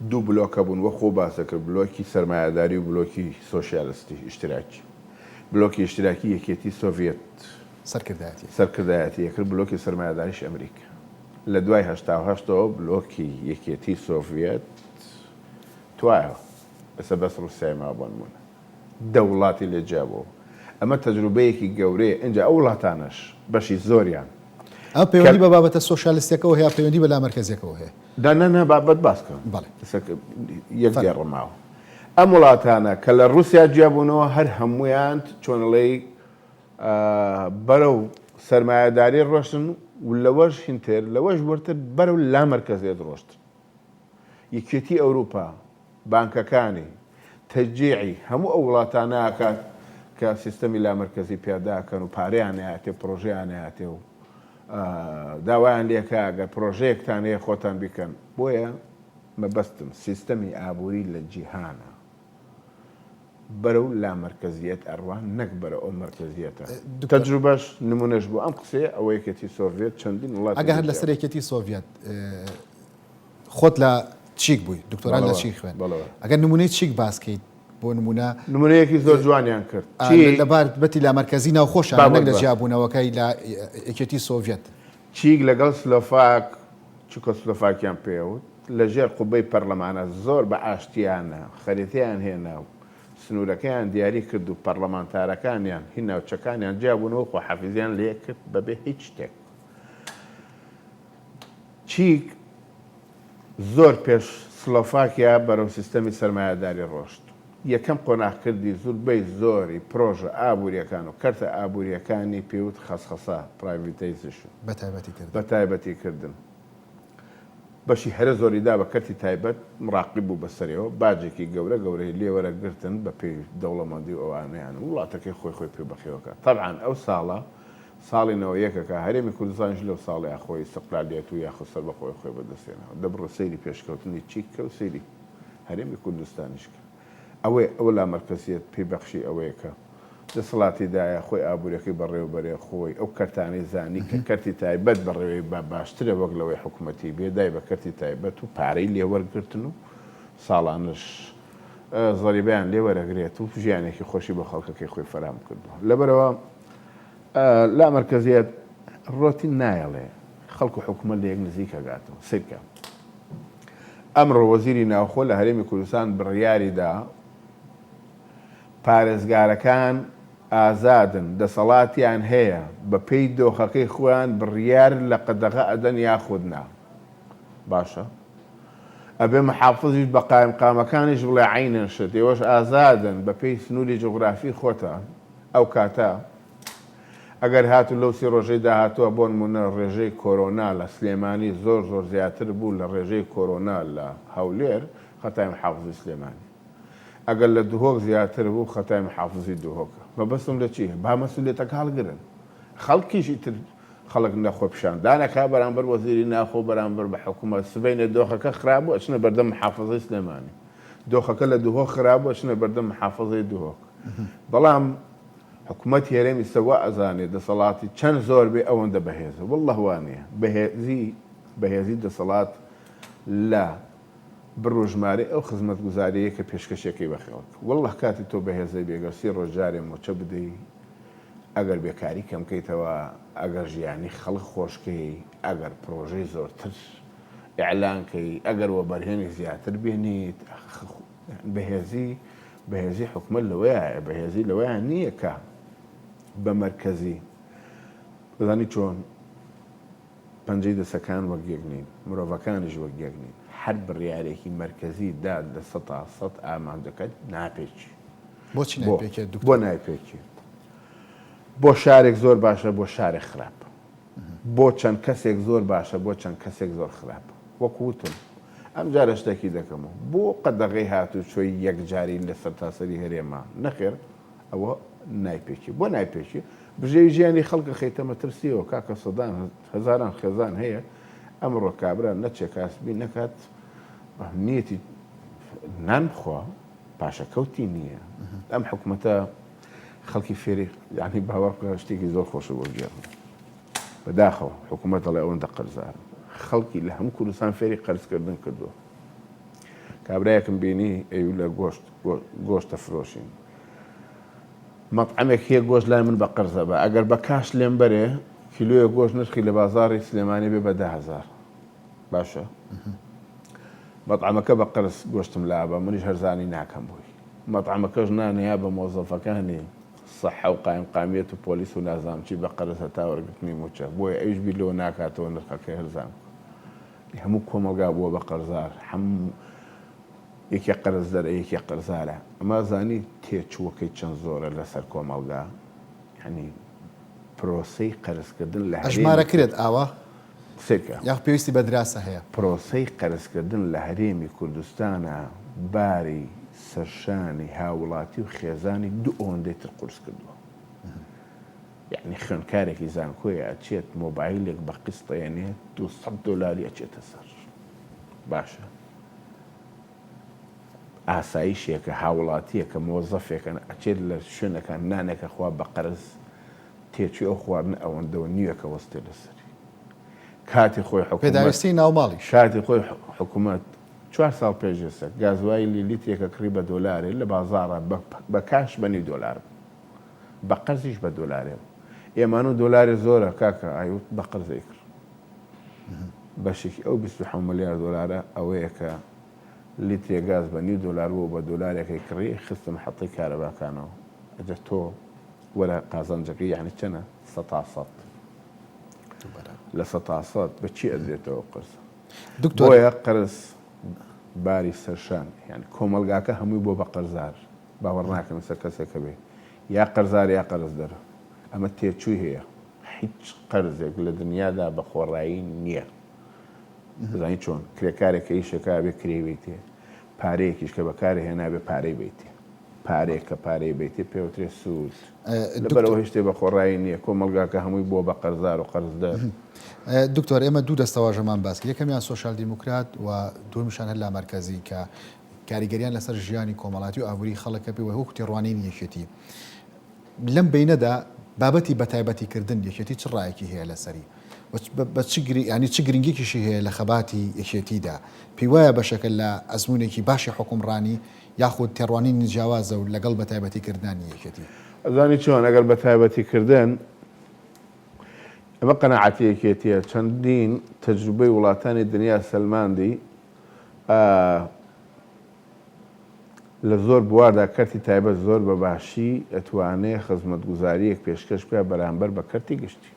دوو بلۆک هەبوون وەک خۆو باست کرد بلۆکی سەرمایەداری و بلۆکی سۆشیالستی ئیشتراکی. بلۆکی ئیشتراکی یەکێتی سۆڤیەت سەرکردایەتی. سەرکردایەتی ئەکرد بلۆکی سەرمایەداریش ئەمریکا. لە دوای 88ەوە بلۆکی یەکێتی سۆڤیەت توایەوە. ئێستا بەس ڕوسیای ماوە بۆ نموونە. دە وڵاتی لێ جیا بۆوە. ئەمە تەجروبەیەکی گەورەیە ئینجا ئەو وڵاتانەش بەشی زۆریان ئەمە کە. پەیوەندی بە بابەتە سۆشیالستیەکەوە هەیە پەیوەندی بە لامەرکەزیەکەوە هەیە؟ نا نا نا با بەت باس کەم. بەڵێ. ئێستا یەک فەرموو. دێڕە ماوە. ئەم وڵاتانە کە لە ڕوسیا جیا بوونەوە هەر هەموویان چۆن ئەڵێی بەرەو سەرمایەداری ڕۆشتن و لەوەش هینتر لەوەش وردتر بەرەو لامەرکەزیەت ڕۆشتن. یەکێتی ئەوروپا بانکەکانی تەشجیعی هەموو ئەو وڵاتانە ئەکات کە سیستەمی لامەرکەزی پیادە ئەکەن و پارەیان ئەیاتێ و پرۆژەیان ئەیاتێ و داوایان لێکا ئەگەر پرۆژەیەکتان هەیە خۆتان بیکەن. بۆیە مەبەستم سیستەمی ئابووری لە جیهانا بەرەو لامەرکەزیەت ئەڕوا نەک بەرەو ئەو مەرکەزیەتە. دکتۆر. تەجروبەش نمونەش بۆ ئەم قسەیە ئەوە یەکێتی سۆڤیەت چەندین وڵاتی ئەگەر لێ هەر لەسەر جیابوو. یەکێتی سۆڤیەت خۆت لە چیک بووی دکتۆرات لە بەڵێ چیک خوێند بەڵێ. ئەگەر نمونەی چیک باس کەیت بۆ نمونە نمونەیەکی زۆر جوانیان کرد لە چیک. بابەتی لامەرکەزی ناوخۆشیان با نەک بۆت لە باس. جیابوونەوەکەی لە یەکێتی سۆڤیەت. چیک لەگەڵ سلۆفاک، چیکۆسلۆفاکیان پێوت، لە ژێر قوبەی پەرلەمانە زۆر بە ئاشتیانە خەریتەیان هێنا و سنوورەکەیان دیاری کرد و پەرلەمانتارەکانیان هی ناوچەکانیان جیابوونەوە و خواحافیزیان لێ کرد بەبێ هیچ شتێک. چیک زۆر پێش سلۆفاکیا بەرەو سیستەمی سەرمایەداری ڕۆشت. یەکەم قۆناغ کردی زوربەی زۆری پرۆژە ئابووریەکان و کەرتە ئابووریەکانی پێوت خەسخەسە، Privatization، بە تایبەتی کردن. بە تایبەتی کردن. بەشی هەرە زۆری دا بە کەرتی تایبەت، مراقیب بوو بەسەریەوە، باجێکی گەورە گەورەی لێ وەرەگرتن بە پێی دەوڵەمەندی و ئەوانەیان و وڵاتەکەی خۆی خۆی پێ بەخێوە کرد. تەبعەن ئەو ساڵە ساڵی 91 کە هەرێمی کوردستانیش لەو ساڵەیا خۆی ئیستقلالیەت و یاخود سەربەخۆی خۆی بەدەست هێناوە. دە بڕۆ سەیری پێشکەوتنی چیک کە و سەیری هەرێمی کوردستانیش کە. ئەوەی ئەو لامەرکەزیەت پێی بەخشی ئەوەیە کە دەسەڵاتی دایە خۆی ئابووریەکەی بەڕێوە بەرێ، خۆی ئەو کەرتانەی زانی کە کەرتی تایبەت بەڕێوەی با باشترە وەک لەوەی حکومەتی بێ، دای بە کەرتی تایبەت و پارەی لێ وەرگرتن و ساڵانەش زەریبەیان لێ وەرەگرێت و ژیانێکی خۆشی بۆ خەڵکەکەی خۆی فەراهەم کردووە. لەبەرئەوە لامەرکەزیەت ڕۆتین نایەڵێ خەڵک و حکومەت لە یەک نزیک ئەگاتەوە. سەیرکە ئەمڕۆ وەزیری ناوخۆ لە هەرێمی کوردستان بڕیاری دا پارێزگارەکان ئازادن، دەسەڵاتیان هەیە بە پێی دۆخەکەی خۆیان بڕیار لە قەدەغە ئەدەن یاخود نا. باشە ئەبێ محافزیش بە قایمقامەکانیش بڵێ عەینەن شت، ئێوەش ئازادن بە پێی سنووری جوغرافی خۆتان. ئەو کاتە ئەگەر هاتوو لەو سی ڕۆژەی داهاتووە بۆنموونە ڕێژەی کۆرۆنا لە سلێمانی زۆر زۆر زیاتر بوو لە ڕێژەی کۆرۆنا لە هەولێر، خەتای محافزی سلێمانی. ئەگەر لە دهۆک زیاتر بوو خەتای محافزی دهۆکە. مەبەستم لە چییە؟ با مەسئولیەتەکە هەڵگرن. خەڵکیش ئیتر خەڵک نە خۆپیشاندان ئەکا بەرامبەر وەزیری ناوخۆ بەرامبەر بە حکومەت، سبەینێ دۆخەکە خراپ بوو ئەچنە بەردەم محافزەی سلێمانی. دۆخەکە لە دهۆک خراپ بوو ئەچنە بەردەم محافزەی دهۆک. بەڵام حکومەتی هەرێم ئیستا وا ئەزانێ دەسەڵاتی چەند زۆر بێ ئەوەندە بەهێزە واللە وا نیە بەهێزی بەهێزی دەسەڵات لە. بڕ و ژمارەی ئەو خزمەتگوزاریەیە کە پێشکەشیەکەی بە خەڵک. واللە کاتی تۆ بەهێزەی بێ گەر سی ڕۆژ جارێ موچە بدەی ئەگەر بێکاری کەم کەیتەوە ئەگەر ژیانی خەڵک خۆش کەی ئەگەر پرۆژەی زۆرتر ئیعلان کەی ئەگەر وەبەرهێنی زیاتر بێنیت بەهێزی بەهێزی حکومەت لەوەیایە بەهێزی لەوەیا نییە کە بە مەرکەزی دەزانی چۆن پەنجەی دەسەکان وەک یەک نین، مرۆڤەکانیش وەک یەک نین، هەر بڕیارێکی مەرکەزی دات 100% ئامانجەکەت ناپێکی. بۆچی بۆ؟ نایپێکێت بۆ دکتۆر؟ نایپێکی؟ بۆ شارێک زۆر باشە بۆ شارێک خراپ. بۆ چەند کەسێک زۆر باشە بۆ چەند کەسێک زۆر خراپ. وەکو وتم ئەم جارە شتێکی دەکەمەوە. بۆ قەدەغەی هاتوچۆی یەکجاری لە سەرتاسەری هەرێما؟ نەخێر ئەوە نایپێکی. بۆ نایپێکی؟ بژێوی ژیانی خەڵک ئەخەیتە مەترسیەوە کاکە سەدان هەزاران خێزان هەیە ئەمڕۆ کابرا نەچێ کاسبی نەکات نیەتی نان بخوا پاشەکەوتی نییە ئەم حکومەتە خەڵکی فێری یعنی باوەڕ بکە شتێکی زۆر خۆشە بۆ گێڕم بەداخەوە حکوومەت دەڵێ ئەوەندە قەرزارم خەڵکی لە هەموو کوردستان فێری قەرزکردن کردووە کابراایەکم بینی ئەو لە گۆشت گۆشتە فرۆشین مەتعەمێک هەیە گۆشت لای من بە قەرزە بە ئەگەر بە کاش لێم بەرێ کیلۆیەک گۆشت نرخی لە بازاڕی سلێمانی بێ بە 10,000 باشە مەتعەمەکە بە قەرز گۆشتم لابە منیش هەرزانی ناکەم بۆی مەتعەمەکەش نانەیە بە مۆزەفەکانی سەحە و قایمقامیەت و پۆلیس و نازانم چی بە قەرز هەتا وەرگرتنی مووچە بۆیە ئەویش بیر لەوە ناکاتەوە نرخەکەی هەرزان بکە هەموو کۆمەڵگا بووە بە قەرزار هەموو یەکێ قەرزدەرە یەکێ قەرزارە ئەمە زانی تێچووەکەی چەند زۆرە لەسەر کۆمەڵگا یانی پرۆسەی قەرزکردن لە هەرێمی ئەژمارە کرێت ئاوا سەیرکە. یاخ پێویستی بە دراسە هەیە؟ پرۆسەی قەرزکردن لە هەرێمی کوردستانا باری سەرشانی هاووڵاتی و خێزانی دوو ئەوەندەی تر قورس کردووە. یەعنی خوێندکارێکی زانکۆیە ئەچێت مۆبایلێک بە قیست ئەیەنێ 200 دۆلاری ئەچێتە سەر. باشە ئاسایشێکە هاوڵاتیەکە مۆزەفێکە ئەچێت لە شوێنەکان نانێکە خوا بە قەرز تێچوی ئەو خواردنە ئەوەندەوە نیوێکە وەستێ لەسەری کاتی خۆی حکومەت پێداویستی ناوماڵیش. کاتی خۆی حکومەت چوار ساڵ پێش ئێستا گازوایلی لیترێکە کڕی بە دۆلارێ لە بازاڕا بە کاش بە نیو دۆلار بوو بە قەرزیش بە دۆلارێ بوو ئێمانو دۆلارێ زۆرە کاکە ئایوت بە قەرز ئەیکڕ بەشێکی ئەو 27 ملیار دۆلارە ئەوەیە کە لیترێ گاز بە نیو دۆلار بوو بە دۆلارێکەی کڕی خستە محەتەی کارەباکانەوە ئەجە تۆ وەرە قازانجەکەی یانی چەنە سەتا سەد لە سەتا سەد بە چی ئەدرێتەوە قەرزە دکتۆر بۆیە قەرز باری سەرشان یان کۆمەڵگاکە هەمووی بۆ بە قەرزار باوەڕ ناکەم سەر کەسێکە بێ یا قەرزار یا قەرزدەر ئەمە تێچووی هەیە هیچ قەرزێک لە دنیادا بە خۆڕایی نییە. دەزانی چۆن؟ کرێکارێک کە ئیشێکا ئەبێ کرێی بەیتێ، پارەیەکیش کە بەکارێ هێنابێ پارەی بەیتێ. پارەیەک کە پارەی بەیتێ پێوترێ سوود. لەبەرئەوە هیچ شتێ بە خۆڕایی نییە. کۆمەڵگاکە هەمووی بووە بە قەرزار و قەرزدەر. دکتۆر ئێمە دوو دەستەواژەمان باس کرد، یەکەمیان سۆسیال دیموکرات و دووەمیشان هەر لامەرکەزی کە کاریگەریان لەسەر ژیانی کۆمەڵاتی و ئابووری خەڵک هەبێ و وەکو تێڕوانینی یەکێتی. لەم بەینەدا بابەتی بەتایبەتیکردن یەکێتی چ ڕایەکی هەیە لەسەری و بە چ یانی چ گرنگیەکیشی هەیە لە خەباتی یەکێتیدا؟ پێی وایە بەشێکە لە ئەزموونێکی باشی حوکمڕانی یاخود تێڕوانینی جیاوازە و لەگەڵ بەتایبەتیکردنانی یەکێتی؟ ئەزانی چۆن ئەگەر بەتایبەتیکردن ئەمە قەناعەتی یەکێتیە چەندین تەجروبەی وڵاتانی دنیا سەلماندی لە زۆر بواردا کەرتی تایبەت زۆر بە باشی ئەتوانێ خزمەتگوزارییەک پێشکەش بکات بەرامبەر بە کەرتی گشتی.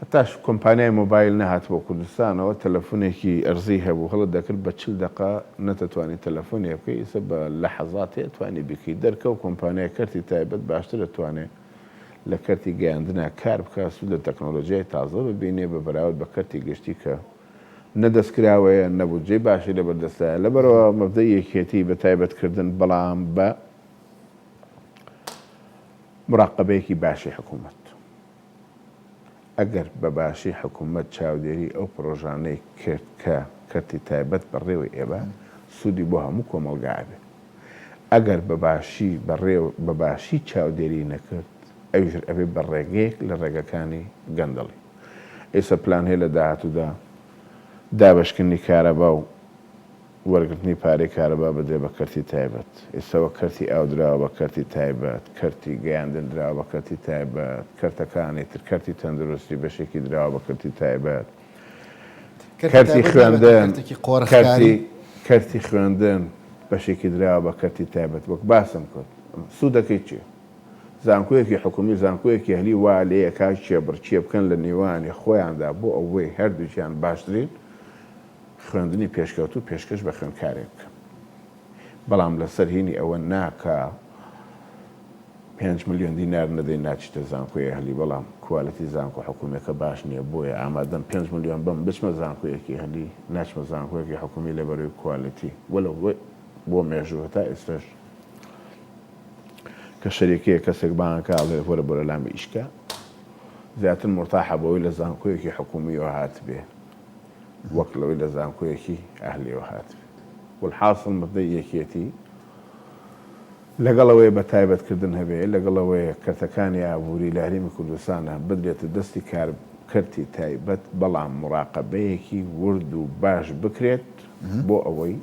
هەتاش کۆمپانیای مۆبایل نەهاتبووە کوردستانەوە تەلەفونێکی ئەرزی هەبوو هەڵت دەکرد بە 40 دەقە نەتەتوانی تەلەفونێ بکەی ئیسە بە لەحەزاتێ ئەتوانی بیکەی دەرکەو کۆمپانیای کەرتی تایبەت باشتر ئەتوانێ لە کەرتی گەیاندنا کار بکات سوود لە تەکنۆلۆجیای تازە ببینێ بە بەراورد بە کەرتی گشتی کە نە دەستکراوەیە نە بودجەی باشی لەبەردەستایە لەبەرئەوە مەبدەئی یەکێتی بە تایبەت کردن بەڵام بە مراقەبەیەکی باشی حکوومەت ئەگەر بە باشی حکوومەت چاودێری ئەو پڕۆژانەی کرد کە کەرتی تایبەت بەڕێوەی ئێبا سوودی بۆ هەموو کۆمەڵگا ئەبێ ئەگەر بە باشی بەڕێو بە باشی چاودێری نەکرد ئەویش ئەبێ بە ڕێگەیەک لە ڕێگەکانی گەندەڵی. ئێستا پلان هەیە لە داهاتوودا دابەشکردنی کارەبا و وەرگرتنی پارەی کارەبا بدرێ بە کەرتی تایبەت. ئێستا وەک کەرتی ئاو دراوە بە کەرتی تایبەت، کەرتی گەیاندن دراوە بە کەرتی تایبەت، کەرتەکانی تر، کەرتی تەندروستی بەشێکی دراوە بە کەرتی تایبەت، کەرتی خوێندن، کەرتی کەرتی خوێندن بەشێکی دراوە بە کەرتی تایبەت. وەک باسم کرد سوودەکەی چییە؟ زانکۆیەکی حکومی و زانکۆیەکی ئەهلی وا لێیەکا کێبڕکێ بکەن لە نێوانی خۆیاندا بۆ ئەوەی هەردووکیان باشترین خوێندنی پێشکەوتوو پێشکەش بە خوێندکارێک بکەن بەڵام لەسەر هینی ئەوە نا کە 5 ملیۆن دینار نەدەی ناچیتە زانکۆی ئەهلی بەڵام quality زانکۆ حکومیەکە باش نییە بۆیە ئامادەم 5 ملیۆن بەم بچمە زانکۆیەکی ئەهلی ناچمە زانکۆیەکی حکومی لەبەرەوەی quality وەلو بۆ مێژوو هەتا ئێستاش کە شەریکەیەک کەسێک بانگ ئەکا ئەڵێ وەرە بۆرە لام ئیش کە زیاتر مورتاحە بەوەی لە زانکۆیەکی حکومیەوە هاتبێ وەک لەوەی لە زانکۆیەکی ئەهلیەوە هاتبێ والحاصل مبدەی یەکێتی لەگەڵ ئەوەیە بە تایبەت کردن هەبێ لەگەڵ ئەوەیە کەرتەکانی ئابووری لە هەرێمی کوردستانە بدرێتە دەستی کار کەرتی تایبەت بەڵام مراقەبەیەکی ورد و باش بکرێت بۆ ئەوەی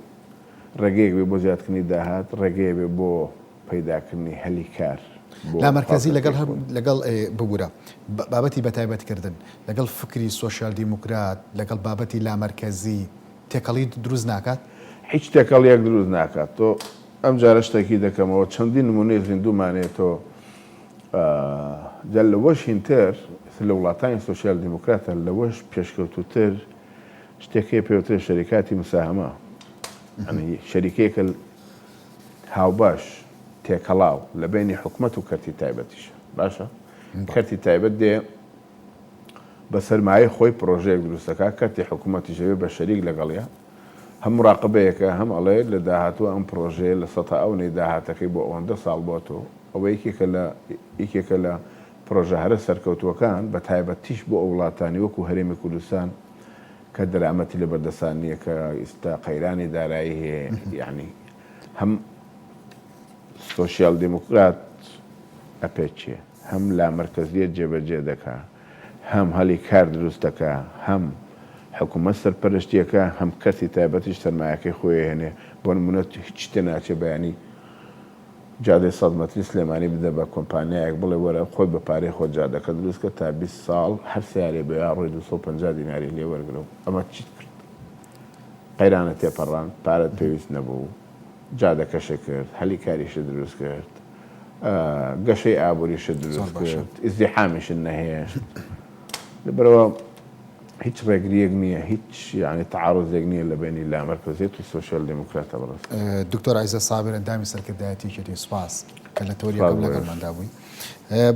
ڕێگەیەک بێ بۆ زیادکردنی داهات، ڕێگەیە بێ بۆ پەیداکردنی هەلی کار بۆ لامەرکەزی لەگەڵ خەڵکەکەی هەر خۆی. لەگەڵ ببورە بابەتی بەتایبەتکردن لەگەڵ فکری سۆشیال دیموکرات لەگەڵ بابەتی لامەرکەزی تێکەڵی دروست ناکات؟ هیچ تێکەڵیەک دروست ناکات. تۆ ئەم جارە شتێکی دەکەمەوە چەندین نمونەی زیندوومان هەیە تۆ جا لەوەش هینتر لە وڵاتانی سۆشیال دیموکراتە لەوەش پێشکەوتووتر شتێک هەیە پێوترێ شەریکاتی مساهەمە یانی شەریکەیەکە هاوبەش تێکەڵاو لە بەینی حکومەت و کەرتی تایبەتیشە باشە کەرتی تایبەت دێ بە سەرمایەی خۆی پرۆژەیەک دروست دەکا کەرتی حکومەتیش ئەبێ بە شەریک لەگەڵیا هەم مراقبەیەکە هەم ئەڵێ لە داهاتووە ئەم پرۆژەیە لە سەتا ئەونەی داهاتەکەی بۆ ئەوەندە ساڵ بۆ تۆ ئەوە یەکێکە لە یەکێکە لە پرۆژە هەرە سەرکەوتووەکان بە تایبەتیش بۆ ئەو وڵاتانی وەکو هەرێمی کوردستان کە دەرامەتی لەبەر دەسان نییە کە ئیستا قەیرانی دارایی هەیە یەعنی هەم سۆشیال دیموکرات ئەپێچێ هەم لامەرکەزیەت جێبەجێ دەکا هەم هەلی کار دروست دەکا هەم حکومەت سەرپەرشتیەکە هەم کەرتی تایبەتیش سەرمایەکەی خۆی ئەهێنێ بۆ نمونە هیچ تێناچێ بەیانی جادەی سەد مەتری سلێمانی بدە بە کۆمپانیایەک بڵێ وەرە خۆت بە پارەی خۆت جادەکە دروست کە تا 20 ساڵ هەر سەیارەی بەوێ ڕۆی 250 دیناری لێ وەرگرە و ئەمە چیت کرد قەیرانە تێپەڕاند پارەت پێویست نەبوو جادەکەشت کرد هەلی کاریشت دروست کرد گەشەی ئابووریشت دروست کرد ئیزدیحامیشت نەهێشت لەبەرەوە هیچ ڕێگرییەک نییە، هیچ یانی تەعاروزێک نییە لە بەینی لامەرکەزیەت و سۆسیال دیموکراتە بەڕێز. دکتۆر عیزەت سابر ئەندامی سەرکردایەتی یەکێتی سوپاس کە لە تەوەری سوپاس یەکەم بۆ ئێوەش. لەگەڵماندا بووی.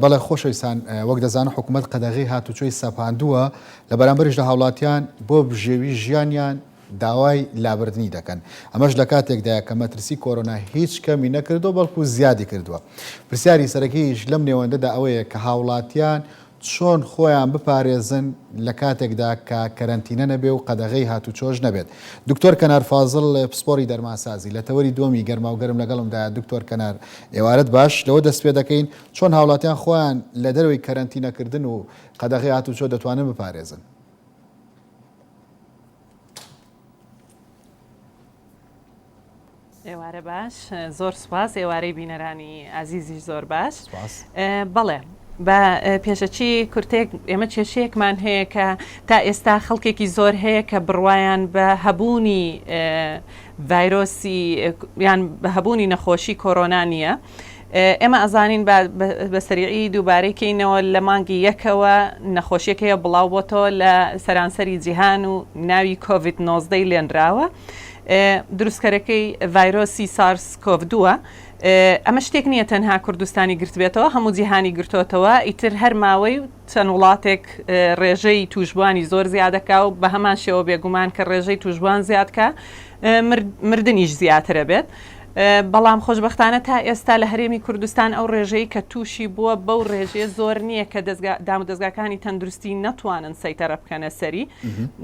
بەڵێ خۆشەویستان وەک دەزانن حکوومەت قەدەغەی هاتوچۆی سەپاندووە، لە بەرامبەریشدا هاوڵاتیان بۆ بژێوی ژیانیان داوای لابردنی دەکەن، ئەمەش لە کاتێکدایە کە مەترسی کۆرۆنا هیچ کەمی نەکردووە بەڵکو زیادی کردووە. پرسیاری سەرەکیش لەم نێوەندەدا ئەوەیە کە هاوڵاتیان چۆن خۆیان بپارێزن لە کاتێکدا کە کەرەنتینە نەبێ و قەدەغەی هاتوچۆش نەبێت؟ دکتۆر کەنار فازڵ پسپۆڕی دەرمانسازی لە تەوەری دووەمی گەرماوگەرم لەگەڵمدایە دکتۆر کەنار ئێوارەت باش لەوە دەست پێ دەکەین چۆن هاوڵاتیان خۆیان لە دەرەوەی کەرەنتینەکردن و قەدەغەی هاتوچۆ دەتوانن بپارێزن؟ ئێوارە باش زۆر سوپاس ئێوارەی بینەرانی ئازیزیش زۆر باش بەڵێ بە پێشەکی کورتێک ئێمە کێشەیەکمان هەیە کە تا ئێستا خەڵکێکی زۆر هەیە کە بڕوایان بە هەبوونی ڤایرۆسی یان بە هەبوونی نەخۆشی کۆرۆنا نییە. ئێمە ئەزانین بە سەریعی دووبارەی کەینەوە لە مانگی یەکەوە نەخۆشیەک هەیە بڵاو بۆتەوە لە سەرانسەری جیهان و ناوی کۆڤید 19 لێنراوە دروستکەرەکەی ڤایرۆسی سارس کۆڤ دووە ئەمە شتێک نییە تەنها کوردستانی گرتبێتەوە هەموو جیهانی گرتۆتەوە ئیتر هەر ماوەی چەند وڵاتێک ڕێژەی توشبوانی زۆر زیادەکا و بە هەمان شێوە بێگومان کە ڕێژەی توشبوان زیادکە مردنیش زیاترە بێت. بەڵام خۆشبەختانە تا ئێستا لە هەرێمی کوردستان ئەو ڕێژەی کە تووشی بووە بەو ڕێژەیە زۆر نییە کە دەزگا دامودەزگاکانی تەندروستی نەتوانن سەیتەرە بکەنە سەری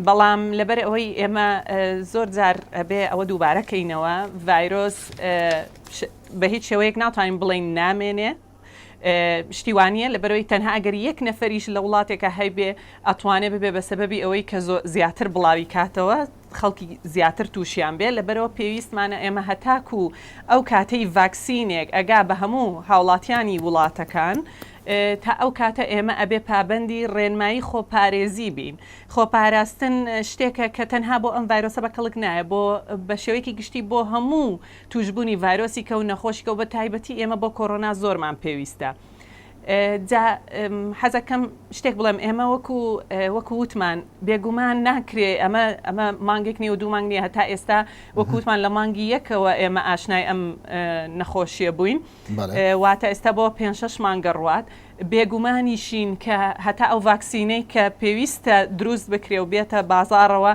بەڵام لەبەر ئەوەی ئێمە زۆر جار ئەبێ ئەوە دووبارە کەینەوە ڤایرۆس بە هیچ شێوەیەک ناتوانین بڵێین نامێنێ شتی وانییە لەبەرئەوەی تەنها ئەگەر یەک نەفەریش لە وڵاتێکا هەیبێ ئەتوانێ ببێ بە سەبەبی ئەوەی کە زیاتر بڵاوی کاتەوە. خەڵکی زیاتر تووشیان بێ، لەبەرئەوە پێویستمانە ئێمە هەتاکو ئەو کاتەی ڤاکسینێک ئەگا بە هەموو هاوڵاتیانی وڵاتەکان تا ئەو کاتە ئێمە ئەبێ پابەندی ڕێنمایی خۆپارێزی بین. خۆپاراستن شتێکە کە تەنها بۆ ئەم ڤایرۆسە بە کەڵک نایە بۆ بە شێوەیەکی گشتی بۆ هەموو تووشبوونی ڤایرۆسی کە و نەخۆشی کە و بە تایبەتی ئێمە بۆ کۆرۆنا زۆرمان پێویستە. جا حەزەکەم شتێک بڵێم ئێمە وەکو وەکو وتمان بێگومان ناکرێ ئەمە ئەمە مانگێک نیە و دوو مانگ نیە هەتا ئێستا وەکو وتمان لە مانگی یەکەوە ئێمە ئاشنای ئەم نەخۆشیە بووین واتە ئێستا بۆ پێ شەش مانگە ڕوات بێگومانیشین کە هەتا ئەو ڤاکسینەی کە پێویستە دروست بکرێ و بێتە بازاڕەوە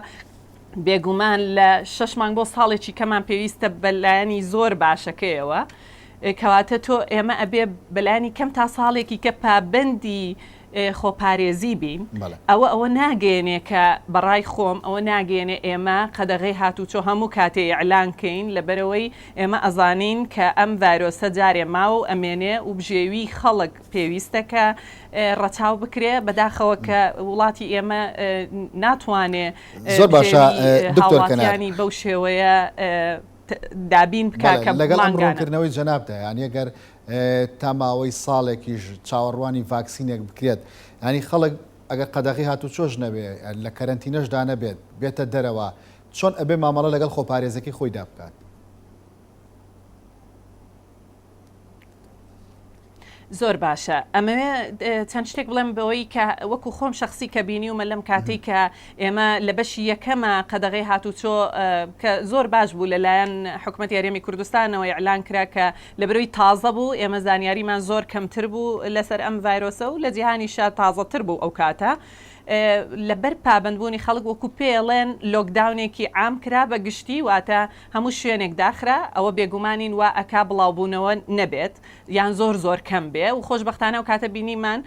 بێگومان لە شەش مانگ بۆ ساڵێکی کەمان پێویستە بە لایەنی زۆر باشەکەیەوە کەواتە تۆ ئێمە ئەبێ بەلایەنی کەم تا ساڵێکی کە پابەندی خۆپارێزی بین ئەوە ئەوە ناگەیەنێ کە بەڕای خۆم ئەوە ناگەیەنێ ئێمە قەدەغەی هاتوچۆ هەموو کاتێ ئیعلان کەین لەبەرئەوەی ئێمە ئەزانین کە ئەم ڤایرۆسە جارێ ماوە و ئەمێنێ و بژێوی خەڵک پێویستە کە ڕەچاو بکرێ بەداخەوە کە وڵاتی ئێمە ناتوانێ زۆر باشە بژێوی دکتۆر کەنار هاوڵاتیانی بەو شێوەیە دابین بکا بەڵێ کە لەگەڵ ئەم مانگانە. ڕوونکردنەوەی جەنابتا یانی ئەگەر تا ماوەی ساڵێکیش چاوەڕوانی ڤاکسینێک بکرێت یانی خەڵک ئەگەر قەدەغەی هاتوچۆش نەبێ لە کەرەنتینەشدا نەبێت بێتە دەرەوە چۆن ئەبێ مامەڵە لەگەڵ خۆپارێزەکەی خۆیدا بکات؟ زۆر باشە ئەمەوێ چەند شتێک بڵێم بەوەی کە وەکو خۆم شخصی کە بینیومە لەم کاتێک کە ئێمە لە بەشی یەکەمە قەدەغەی هاتوچۆ کە زۆر باش بوو لەلایەن حکوومەت یاریێمی کوردستانەوە ئیعلان کرا کە لە بەرەوەی تازە بوو ئێمە زانیاریمان زۆر کەمتر بوو لەسەر ئەم ڤایرۆسە و لە جیهانیشا تازەتر بوو ئەو کاتە لەبەر پابەندبوونی خەڵک وەکو پێڵێن lockdown ێکی عام کرا بە گشتی واتە هەموو شوێنێک داخرا ئەوە بێگومانین وا ئەکا بڵاوبوونەوە نەبێت یان زۆر زۆر کەم بێ و خۆشبەختانە ئەو کاتە بینیمان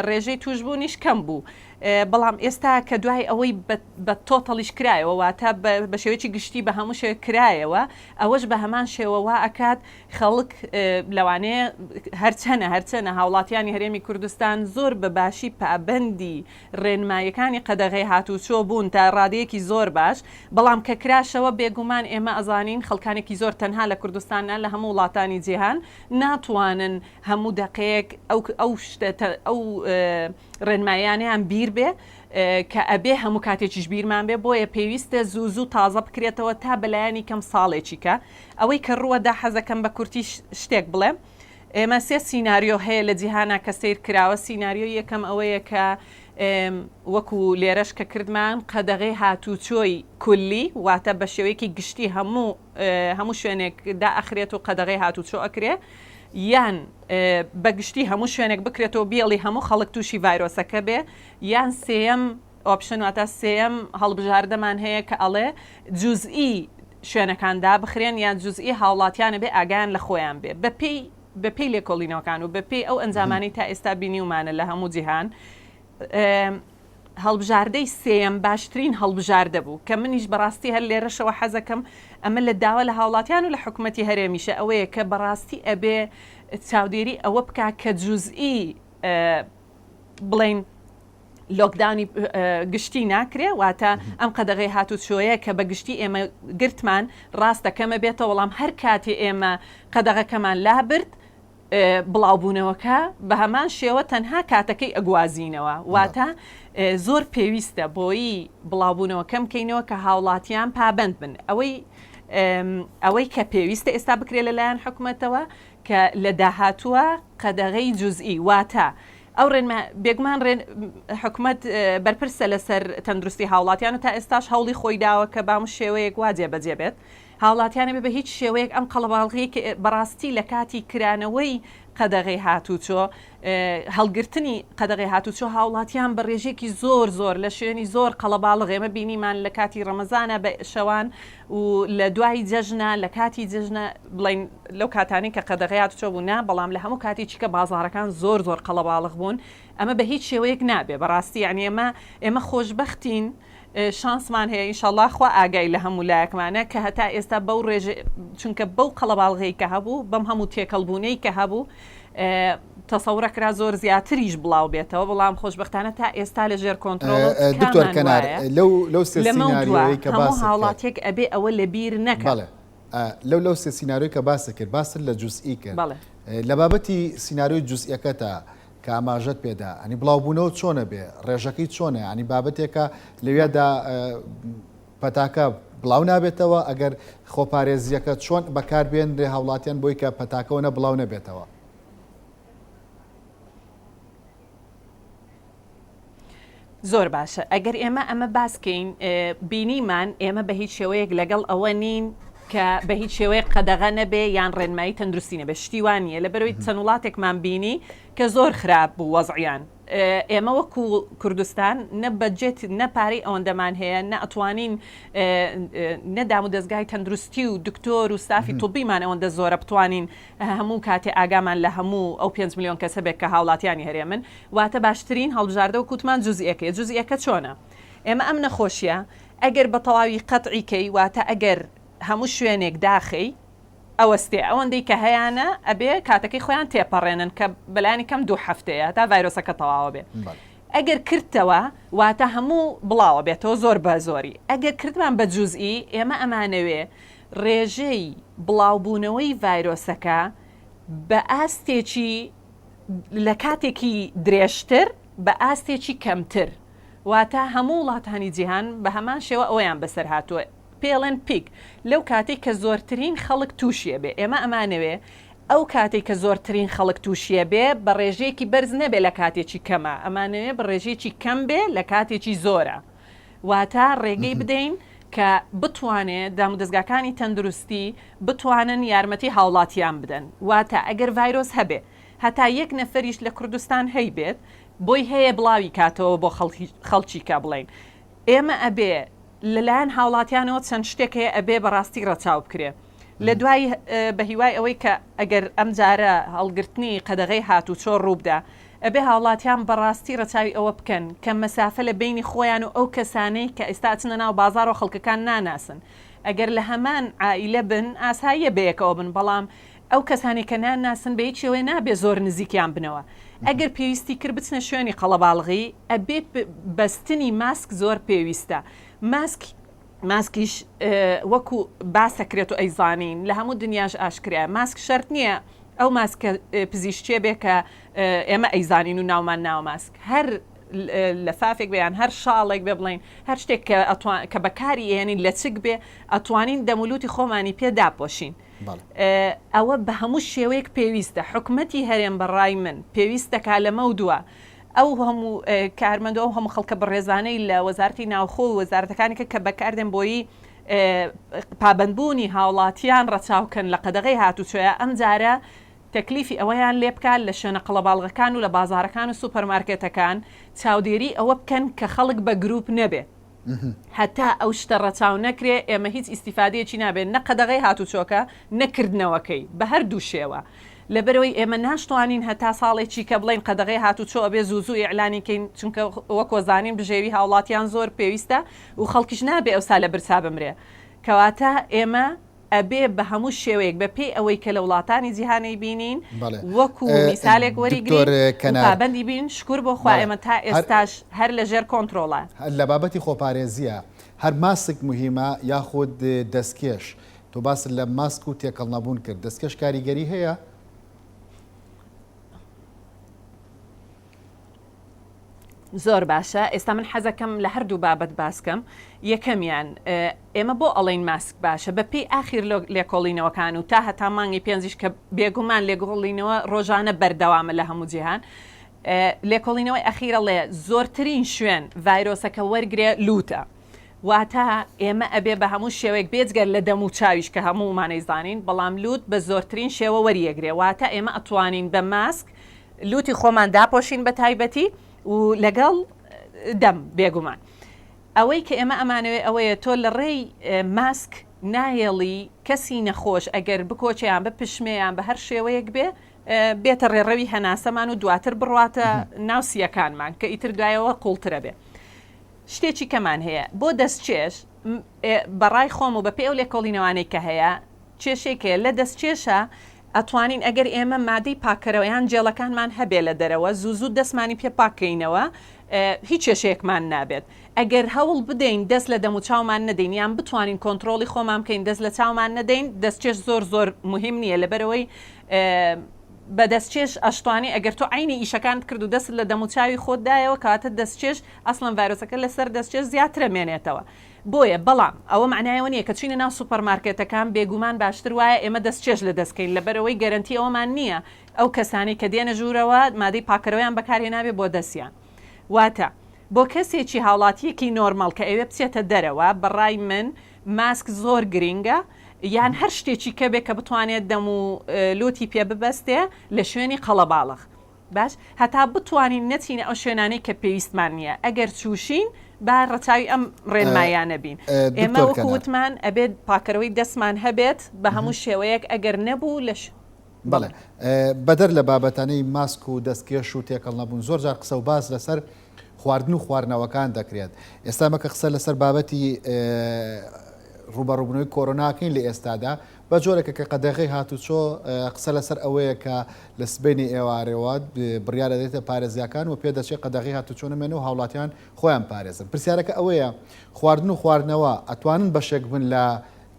ڕێژەی تووشبوونیش کەم بوو بەڵام ئێستا کە دوای ئەوەی بە total یش کرایەوە واتە بە شێوەیەکی گشتی بە هەموو شێوەیەک کرایەوە ئەوەش بە هەمان شێوە وا ئەکات خەڵک لەوانەیە هەرچەنە هەرچەنە هاوڵاتیانی هەرێمی کوردستان زۆر بە باشی پابەندی ڕێنماییەکانی قەدەغەی هاتووچۆ بوون تا ڕادەیەکی زۆر باش، بەڵام کە کراشەوە بێگومان ئێمە ئەزانین خەڵکانێکی زۆر تەنها لە کوردستان نا لە هەموو وڵاتانی جیهان ناتوانن هەموو دەقەیەک ئەو ئەو شتە ئەو ڕێنماییانەیان بیر بێ کە ئەبێ هەموو کاتێکیش بیرمان بێ بۆیە پێویستە زوو زوو تازە بکرێتەوە تا بەلایەنی کەم ساڵێکی کە ئەوەی کە ڕووەدا حەزەکەم بە کورتی شتێک بڵێم ئێمە سێ سیناریۆ هەیە لە جیهانا کە سەیر کراوە، سیناریۆی یەکەم ئەوەیە کە وەکو لێرەش کە کردمان قەدەغەی هاتووچۆی کولی واتە بە شێوەیەکی گشتی هەموو هەموو شوێنێک دائەخرێت و قەدەغەی هاتووچۆ ئەکرێ یان بە گشتی هەموو شوێنێک بکرێتەوە بیڵی هەموو خەڵک تووشی ڤایرۆسەکە بێ یان سێیەم option واتە سێیەم هەڵبژاردەمان هەیە کە ئەڵێ جوزئی شوێنەکان دابخرێن یان جوزئی هاوڵاتیان ئەبێ ئاگایان لە خۆیان بێ بەپێی بەپێی لێکۆڵینەوەکان و بەپێی ئەو ئەنجامانەی تا ئێستا بینیومانە لە هەموو جیهان هەڵبژاردەی سێیەم باشترین هەڵبژاردە بوو کە منیش بەڕاستی هەر لێرەشەوە حەزەکەم ئەمە لە داوا لە هاوڵاتیان و لە حکومەتی هەرێمیشە ئەوەیە کە بەڕاستی ئەبێ چاودێری ئەوە بکا کە جوزئی بڵێین lockdown ی گشتی ناکرێ واتە ئەم قەدەغەی هاتوچۆیە کە بە گشتی ئێمە گرتمان ڕاستە کەمە بێتەوە بەڵام هەر کاتێ ئێمە قەدەغەکەمان لابرد بڵاوبوونەوەکە بە هەمان شێوە تەنها کاتەکەی ئەگوازینەوە واتە زۆر پێویستە بۆیی بڵاوبوونەوە کەم کەینەوە کە هاوڵاتیان پابند بن ئەوەی ئەوەی کە پێویستە ئێستا بکرێت لەلایەن حکومەتەوە کە لە داهاتووە قەدەغەی جوزئی واتە ئەو ڕێنما بێگومان ڕێن حکومەت بەرپرسە لەسەر تەندروستی هاوڵاتیان و تا ئێستاش هەوڵی خۆی داوە کە بام شێوەیەک وا جێبەجێ بێت هاوڵاتیان ئەبێ بە هیچ شێوەیەک ئەم قەڵەباڵغیەی کە بەڕاستی لە کاتی کرانەوەی قەدەغەی هاتوچۆ هەڵگرتنی قەدەغەی هاتوچۆ هاوڵاتیان بە ڕێژەیەکی زۆر زۆر لە شوێنی زۆر قەڵەباڵغ ئێمە بینیمان لە کاتی ڕەمەزانە بە شەوان و لە دوای جەژنە لە کاتی جەژنە بڵین لەو کاتانەی کە قەدەغەی هاتوچۆ بوو نا، بەڵام لە هەموو کاتێکی کە بازاڕەکان زۆر زۆر قەڵەباڵغ بوون، ئەمە بە هیچ شێوەیەک نابێ بەڕاستی یانی ئێمە ئێمە خۆشبەختین شانسمان هەیە ئینشەڵا خوا ئاگای لە هەموو لایەکمانە کە هەتا ئێستا بەو ڕێژە چونکە بەو قەڵەباڵغەی کە هەبوو بەم هەموو تێکەڵبوونەی کە هەبوو. تەسەورەکرا زۆر زیاتریش بڵاو بێتەوە، بەڵام خۆشبەختانە تا ئێستا لە ژێر کۆنترۆڵە و دکتۆر تکامان کەنار وایە لەو لەو سێ لەمەودوا سیناریۆیەی کە هەموو باست کرد. هاوڵاتیەک ئەبێ ئەوە لەبیر نەکا. بەڵێ لەو لەو سێ سیناریۆی کە باست کرد باست لە جوزئی کرد بەڵێ. لە بابەتی سیناریۆی جوزئیەکەتا کە ئاماژەت پێدا ئەنی بڵاوبوونەوە چۆنە بێ ڕێژەکەی چۆنە یانی بابەتێکە لەویادا پەتاکە بڵاو نابێتەوە ئەگەر خۆپارێزیەکە چۆن بەکار بێنرێ هاوڵاتیان بۆی کە پەتاکەوە نە بڵاو نەبێتەوە؟ زۆر باشە ئەگەر ئێمە ئەمە باس کەین بینیمان ئێمە بە هیچ شێوەیەک لەگەڵ ئەوە نین کە بە هیچ شێوەیەک قەدەغە نەبێ یان ڕێنمایی تەندروستی نەبێ شتی وا نییە لەبەرەوەی چەند وڵاتێکمان بینی کە زۆر خراپ بوو وەزعیان ئێمە وەکو کوردستان نە بەجێت نە پارەی ئەوەندەمان هەیە نە ئەتوانین نە دام و دەستگای تەندروستی و دکتۆر و ستافی طبیمان ئەوەندە زۆرە بتوانین هەموو کاتێ ئاگامان لە هەموو ئەو پێنج ملیۆن کەسە بێت کە هاوڵاتیانی هەرێمن واتە باشترین هەڵبژاردە وەکو وتمان جوزئیەکەیە جوزئیەکە چۆنە ئێمە ئەم نەخۆشیە ئەگەر بە تەواوی قەتعی کەی واتە ئەگەر هەموو شوێنێک داخەی ئەوەستێ ئەوەندەی کە هەیانە ئەبێ کاتەکەی خۆیان تێپەڕێنن کە بەلایەنی کەم دوو هەفتەیە هەتا ڤایرۆسەکە تەواوە بێ ئەگەر کردتەوە واتە هەموو بڵاوە بێتەوە زۆر بە زۆری ئەگەر کردمان بە جوزئی ئێمە ئەمانەوێ ڕێژەی بڵاوبوونەوەی ڤایرۆسەکە بە ئاستێکی لە کاتێکی درێژتر بە ئاستێکی کەمتر واتە هەموو وڵاتانی جیهان بە هەمان شێوە ئەوەیان بەسەر هاتووە پێی ئەڵێن پیک لەو کاتەی کە زۆرترین خەڵک تووشی ئەبێ ئێمە ئەمانەوێ ئەو کاتەی کە زۆرترین خەڵک تووشی ئەبێ بە ڕێژەیەکی بەرز نەبێ لە کاتێکی کەما ئەمانەوێ بە ڕێژەیەکی کەم بێ لە کاتێکی زۆرا واتە ڕێگەی بدەین کە بتوانێ دامودەزگاکانی تەندروستی بتوانن یارمەتی هاوڵاتیان بدەن واتە ئەگەر ڤایرۆس هەبێ هەتا یەک نەفەریش لە کوردستان هەیبێت بۆی هەیە بڵاوی کاتەوە بۆ خەڵکی کە بڵێین ئێمە ئەبێ لەلایەن هاوڵاتیانەوە چەند شتێک هەیە ئەبێ بەڕاستی ڕەچاو بکرێ لە دوای بە هیوای ئەوەی کە ئەگەر ئەمجارە هەڵگرتنی قەدەغەی هاتوچۆ ڕووبدا ئەبێ هاوڵاتیان بەڕاستی ڕەچاوی ئەوە بکەن کە مەسافە لە بەینی خۆیان و ئەو کەسانەی کە ئیستا ئەچنە ناو بازاڕەوە خەڵکەکان ناناسن ئەگەر لە هەمان عائیلە بن ئاساییە بەیەکەوە بن بەڵام ئەو کەسانەی کە ناناسن بە هیچ شێوەیە نابێ زۆر نزیکیان بنەوە ئەگەر پێویستی کرد بچنە شوێنی قەڵەباڵغی ئەبێ بەستنی ماسک زۆر پێویستە ماسک ماسکیش وەکو باسەکرێت و ئەیزانین لە هەموو دنیاش ئاشکرایە ماسک شەرت نییە ئەو ماسکە پزیشکیە بێ کە ئێمە ئەیزانین و ناومان ناوە ماسک هەر لەفافێک بێ یان هەر شاڵێک بێ بڵین هەر شتێک کە کە بەکاری ئێنین لەچک بێ ئەتوانین دەمولوتی خۆمانی پێ داپۆشین ئەوە بە هەموو شێوەیەک پێویستە حکومەتی هەرێم بە ڕای من پێویست دەکا لەمەودوا ئەو هەموو کارمەند و ئەو هەموو خەڵکە بەڕێزانەی لە وەزارەتی ناوخۆ و وەزارەتەکانی کە کە بەکاردێن بۆیی پابەندبوونی هاوڵاتیان ڕەچاوکەن لە قەدەغەی هاتوچۆیە ئەمجارە تەکلیفی ئەوەیان لێ بکات لە شوێنە قەڵەباڵغەکان و لە بازاڕەکان و سوپەرمارکێتەکان چاودێری ئەوە بکەن کە خەڵک بە گروپ نەبێ هەتا ئەو شتە ڕەچاو نەکرێ ئێمە هیچ ئیستیفادەیەکی نابێت نە قەدەغەی هاتوچۆکە نە کردنەوەکەی بە هەردوو شێوە لەبەرئەوەی ئێمە ناشتوانین هەتا ساڵێکی کە بڵێین قەدەغەی هاتوچۆ ئەبێ زوو زوو ئیعلانی کەین چونکە وەکۆ زانین بژێوی هاوڵاتیان زۆر پێویستە و خەڵکیش نابێ ئەوسا لە برسا بمرێ کەواتە ئێمە ئەبێ بە هەموو شێوەیەک بە پێی ئەوەی کە لە وڵاتانی جیهان ئەیبینین بەڵێ وەکو میسالێک دکتۆر وەریگرین و کەنار پابەندی بین شکور بۆ خوا بەڵێ ئێمە تا هەر ئێستاش هەر لە ژێر کۆنترۆڵە. لە بابەتی خۆپارێزیە هەر ماسک موهیمە یاخود دەستکێش؟ تۆ باست لە ماسک و تێکەڵ نەبوون کرد دەستکێش کاریگەری هەیە؟ زۆر باشە ئێستا من حەزەکەم لە هەردوو بابەت باسکەم یەکەمیان ئێمە بۆ ئەڵێین ماسک باشە بە پێی ئاخیر لێکۆڵینەوەکان و تا هەتا مانگی پێنجیش کە بێگومان لێکۆڵینەوە ڕۆژانە بەردەوامە لە هەموو جیهان لێکۆڵینەوەی ئەخیرە ڵێ زۆرترین شوێن ڤایرۆسەکە وەرگێ لوتە واتە ئێمە ئەبێ بە هەموو شێوەیەک بێجگەر لە دەم و چاویش کە هەموومانەی زانین بەڵام لوت بە زۆرترین شێوە وەریەگرێ واتە ئێمە ئەتوانین بە ماسک لوتی خۆمان داپۆشین بە تایبەتی و لەگەڵ دەم بێگومان ئەوەی کە ئێمە ئەمانەوێ ئەوەیە تۆ لە ڕێی ماسک نایەڵی کەسی نەخۆش ئەگەر بکۆچێ یان بپشمێ یان بە هەر شێوەیەک بێ بێتە ڕێڕەوی هەناسەمان و دواتر بڕواتە ناو سییەکانمان کە ئیتر دوایەوە قوڵترە بێ. شتێکی کەمان هەیە بۆ دەستکێش بە ڕای خۆم و بە پێی ئەو لێکۆڵینەوانەی کە هەیە کێشەیەک هەیە لە دەستکێشە. ئەتوانین ئەگەر ئێمە مادەی پاککەرەوە یان جێڵەکانمان هەبێ لە دەرەوە زوو زوو دەستمانی پێ پاک کەینەوە هیچ کێشەیەکمان نابێت. ئەگەر هەوڵ بدەین دەست لە دەموچاومان نەدەین یان بتوانین کۆنتڕۆڵی خۆمان بکەین دەست لە چاومان نەدەین دەستکێش زۆر زۆر موهیم نییە لەبەرئەوەی بە دەستکێش ئەشتوانی ئەگەر تۆ عەینی ئیشەکانت کرد و دەستت لە دەموچاوی خۆت دایەوە کەواتە دەستکێش ئەسڵەن ڤایرۆسەکە لەسەر دەستکێش زیاترە مێنێتەوە بۆیە بەڵام ئەوە مەعنای ئەوە نییە کە چوینە ناو سوپەرمارکێتەکان بێگومان باشتر وایە ئێمە دەستکێش لە دەست کەین لەبەرئەوەی گەرەنتی ئەوەمان نییە ئەو کەسانەی کە دێنە ژوورەوە مادەی پاککەرەوەیان بەکارهێنابێ بۆ دەستیان واتە بۆ کەسێکی هاوڵاتیەکی نۆرمەڵ کە ئەیەوێ بچێتە دەرەوە بەڕای من ماسک زۆر گرینگە یان هەر شتێکی کە بێ کە بتوانێت دەم و لوتی پێ ببەستێ لە شوێنی قەڵەباڵغ باش هەتا بتوانین نەچینە ئەو شوێنانەی کە پێویستمان نییە ئەگەر چووشین با ڕەچاوی ئەم ڕێنماییانە بین ئێمە دکتۆر وەکو کەنار. وتمان ئەبێت پاکەرەوەی دەستمان هەبێت بە هەموو شێوەیەک ئەگەر نەبوو لە بەڵێ بەدەر لە بابەتانەی ماسک و دەستکێش و تێکەڵ نەبوون زۆر جار قسە و باس لەسەر خواردن و خواردنەوەکان دەکرێت ئێستا مەکە قسە لەسەر بابەتی ڕوبەڕوبنەوەی کۆرۆناکەین لە ئێستادا بە جۆرەکە کە قەدەغی هاتوچۆ قسە لەسەر ئەوەیە کە لە سبەینێ ئێوارەوە بڕیارە دێتە پارێزگاکان و پێدەچێت قەدەغی هاتوچۆ نەمێنێ و هاوڵاتیان خۆیان پارێزن پرسیارەکە ئەوەیە خواردن و خواردنەوە ئەتوانن بەشێک بن لە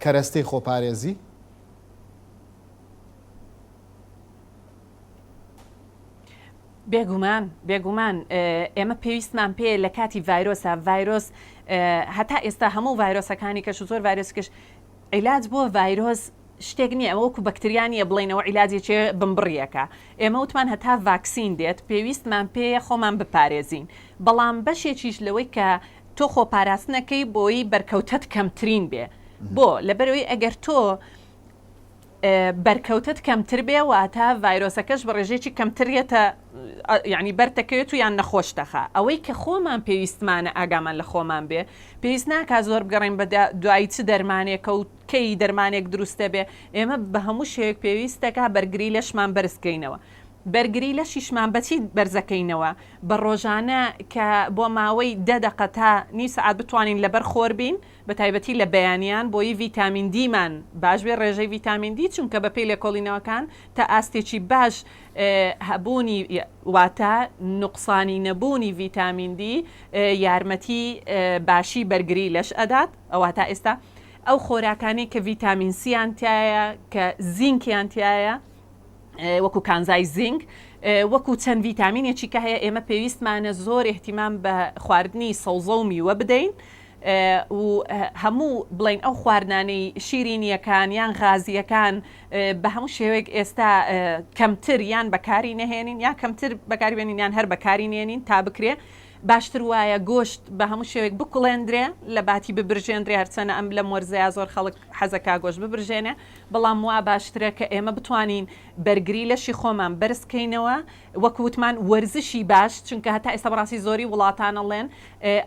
کەرەستەی خۆپارێزی؟ بێگومان بێگومان ئێمە پێویستمان پێ لە کاتی ڤایرۆسە ڤایرۆس هەتا ئێستا هەموو ڤایرۆسەکانی کەش و زۆر ڤایرۆسکش عیلاج بۆ ڤایرۆس شتێک نییە ئەمە وەکو بەکتریا نییە بڵێینەوە عیلاجێکێ بنبڕیەکە ئێمە وتمان هەتا ڤاکسین دێت پێویستمان پێیە خۆمان بپارێزین بەڵام بەشێکیش لەوەی کە تۆ خۆپاراستنەکەی بۆی بەرکەوتەت کەمترین بێ بۆ لەبەرەوەی ئەگەر تۆ بەرکەوتەت کەمتر بێ واتە ڤایرۆسەکەش بە ڕێژەیەکی کەمتر یەتە یعنی بەرتەکەوێت و یان نەخۆش دەخا ئەوەی کە خۆمان پێویستمانە ئاگامان لە خۆمان بێ پێویست ناکا زۆر بگەڕێین بە دوای چ دەرمانێکە و کەی دەرمانێک دروست دەبێ ئێمە بە هەموو شێوەیەک پێویست دەکا بەرگری لەشمان بەرز کەینەوە بەرگری لەشیشمان بەچی بەرزەکەینەوە بە ڕۆژانە کە بۆ ماوەی دە دەقە تا نیو سەعات بتوانین لەبەر خۆر بین بە تایبەتی لە بەیانیان بۆیی ڤیتامین دیمان باش بێ ڕێژەی ڤیتامین دی چونکە بە پێی لێکۆڵینەوەکان تا ئاستێکی باش هەبوونی واتە نوقسانی نەبوونی ڤیتامین دی یارمەتی باشی بەرگری لەش ئەدات ئەوە تا ئێستا ئەو خۆراکانەی کە ڤیتامین سیان تایە کە زینکیان تایە وەکو کانزای زینک وەکو چەند ڤیتامینێکی کە هەیە ئێمە پێویستمانە زۆر اهتمام بە خواردنی سەوزە و میوە بدەین و هەموو بڵین ئەو خواردنانەی شیرینیەکان یان غازیەکان بە هەموو شێوەیەک ئێستا کەمتر یان بەکاری نەهێنین یا کەمتر بەکاری بێنین یان هەر بەکاری نێنین تا بکرێ باشتر وایە گۆشت بە هەموو شێوەیەک بکوڵێندرێ لە باتی ببرژێندرێ هەرچەنە ئەم لەم وەرزەیا زۆر خەڵک حەزەکا گۆشت ببرژێنێ بەڵام وا باشترە کە ئێمە بتوانین بەرگری لەشی خۆمان بەرز کەینەوە وەک وتمان وەرزشی باش چونکە هەتا ئێستا بەڕاستی زۆری وڵاتان ئەڵێن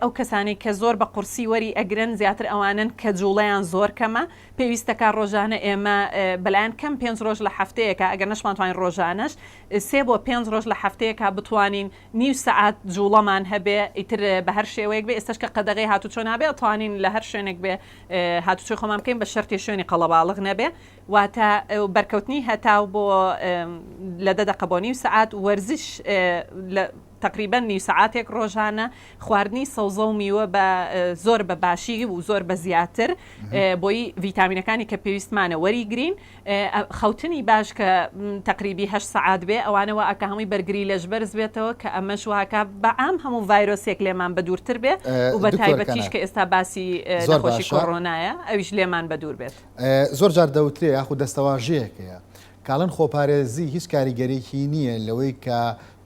ئەو کەسانەی کە زۆر بە قورسی وەری ئەگرن زیاتر ئەوانەن کە جوڵەیان زۆر کەمە پێویستەکا ڕۆژانە ئێمە بەلایەن کەم پێنج ڕۆژ لە هەفتەیەکا ئەگەر نەشمانتوانی ڕۆژانەش سێ بۆ پێنج ڕۆژ لە هەفتەیەکا بتوانین نیو سەعات جوڵەمان هەبێ ئیتر بە هەر شێوەیەک بێ ئێستاش کە قەدەغەی هاتوچۆ نابێ ئەتوانین لە هەر شوێنێک بێ هاتوچۆی خۆمان بکەین بە شەرتێ شوێنی قەڵەباڵغ نەبێ واتە بەرکەوتنی هەتاو بۆ لە دە دەقە بۆ نیو سەعات وەرزش لە تەقریبەن نیو سەعاتێک ڕۆژانە خواردنی سەوزە و میوە بە زۆر بە باشی و زۆر بە زیاتر بۆی ڤیتامینەکانی کە پێویستمانە وەریگرین خەوتنی باش کە تەقریبی هەشت سەعات بێ ئەوانە وا ئەکا هەمووی بەرگری لەش بەرز بێتەوە کە ئەمەش وا ئەکا بە عام هەموو ڤایرۆسێک لێمان بە دوورتر بێ و بە دکتۆر تایبەتیش کەنار کە ئێستا باسی زۆر نەخۆشی باشە کۆڕۆنایە ئەویش لێمان بە دوور بێت. زۆر جار دەوترێ یاخود دەستەواژەیەک هەیە کاڵن خۆپارێزی هیچ کاریگەریی نییە لەوەی کە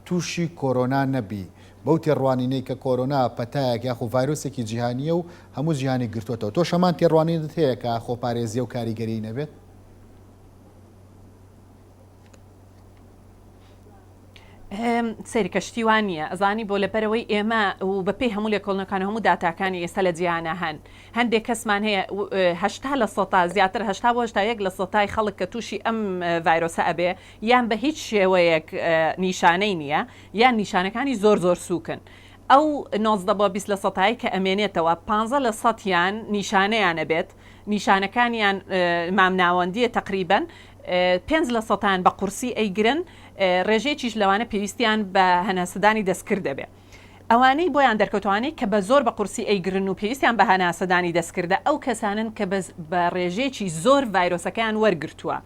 تووشی کۆرۆنا نەبی، بەو تێڕوانینەی کە کۆرۆنا پەتایەک یاخو ڤایرۆسێکی جیهانییە و هەموو جیهانی گرتۆتەوە، تۆش هەمان تێڕوانینت هەیە کە خۆپارێزییە و کاریگەریی نەبێت؟ سەیرکە شتی وا نییە ئەزانی بۆ لەبەرەوەی ئێمە و بەپێی هەموو لێکۆڵنەکان و هەموو داتاکانی ئێستا لە جیهانە هەن هەندێک کەسمان هەیە 80 لە سەتا زیاتر 80 بۆ 81 لە سەتای خەڵک کە تووشی ئەم ڤایرۆسە ئەبێ یان بە هیچ شێوەیەک نیشانەی نییە یان نیشانەکانی زۆر زۆر سووکن. ئەو 19 بۆ 20 لە سەتای کە ئەمێنێتەوە 15 لە سەتیان نیشانەیان ئەبێت، نیشانەکانیان مامناوەندییە تەقریبەن. پێنج لە سەتان بە قورسی ئەیگرن، ڕێژەیەکیش لەوانە پێویستیان بە هەناسەدانی دەستکرد دەبێ. ئەوانەی بۆیان دەرکەوت، ئەوانەی کە بە زۆر بە قورسی ئەیگرن و پێویستیان بە هەناسەدانی دەستکردە، ئەو کەسانەن کە بە ڕێژەیەکی زۆر ڤایرۆسەکەیان وەرگرتووە.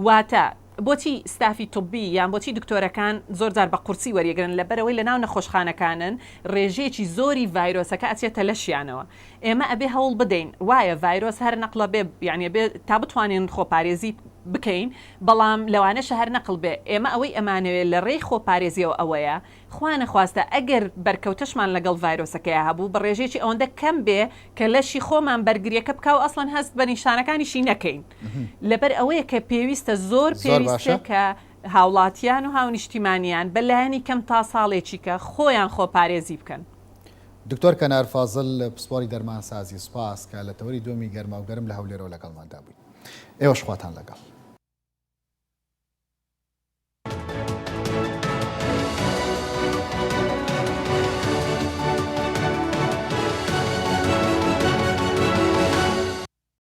واتە بۆچی ستافی طبی یان بۆچی دکتۆرەکان زۆر جار بە قورسی وەریەگرن؟ لەبەرئەوەی لەناو نەخۆشخانەکانن ڕێژەیەکی زۆری ڤایرۆسەکە ئەچێتە لەشیانەوە. ئێمە ئەبێ هەوڵ بدەین، وایە ڤایرۆس هەر نەقڵە بێ یانی ئەبێ تا بتوانین خۆپارێزی بکەین، بەڵام لەوانەشە هەر نەقڵ بێ. ئێمە ئەوەی ئەمانەوێ لە ڕێی خۆپارێزیەوە ئەوەیە خوا نەخواستە ئەگەر بەرکەوتەشمان لەگەڵ ڤایرۆسەکەیا هەبوو بە ڕێژەیەکی ئەوەندە کەم بێ کە لەشی خۆمان بەرگریەکە بکا و ئەسڵەن هەست بە نیشانەکانیشی نەکەین لەبەر ئەوەیە کە پێویستە زۆر زۆر پێویستە باشە. کە هاوڵاتیان و هاونیشتیمانیان بە لایەنی کەم تا ساڵێکی کە خۆیان خۆپارێزی بکەن. دکتۆر کەنار فازل پسپۆری دەرمانسازی سوپاس کە لە تەوەری دووەمی گەرماوگەرم لە هەولێرەوە لەگەڵماندا بوویت. ئێوەش خواتان لەگەڵ.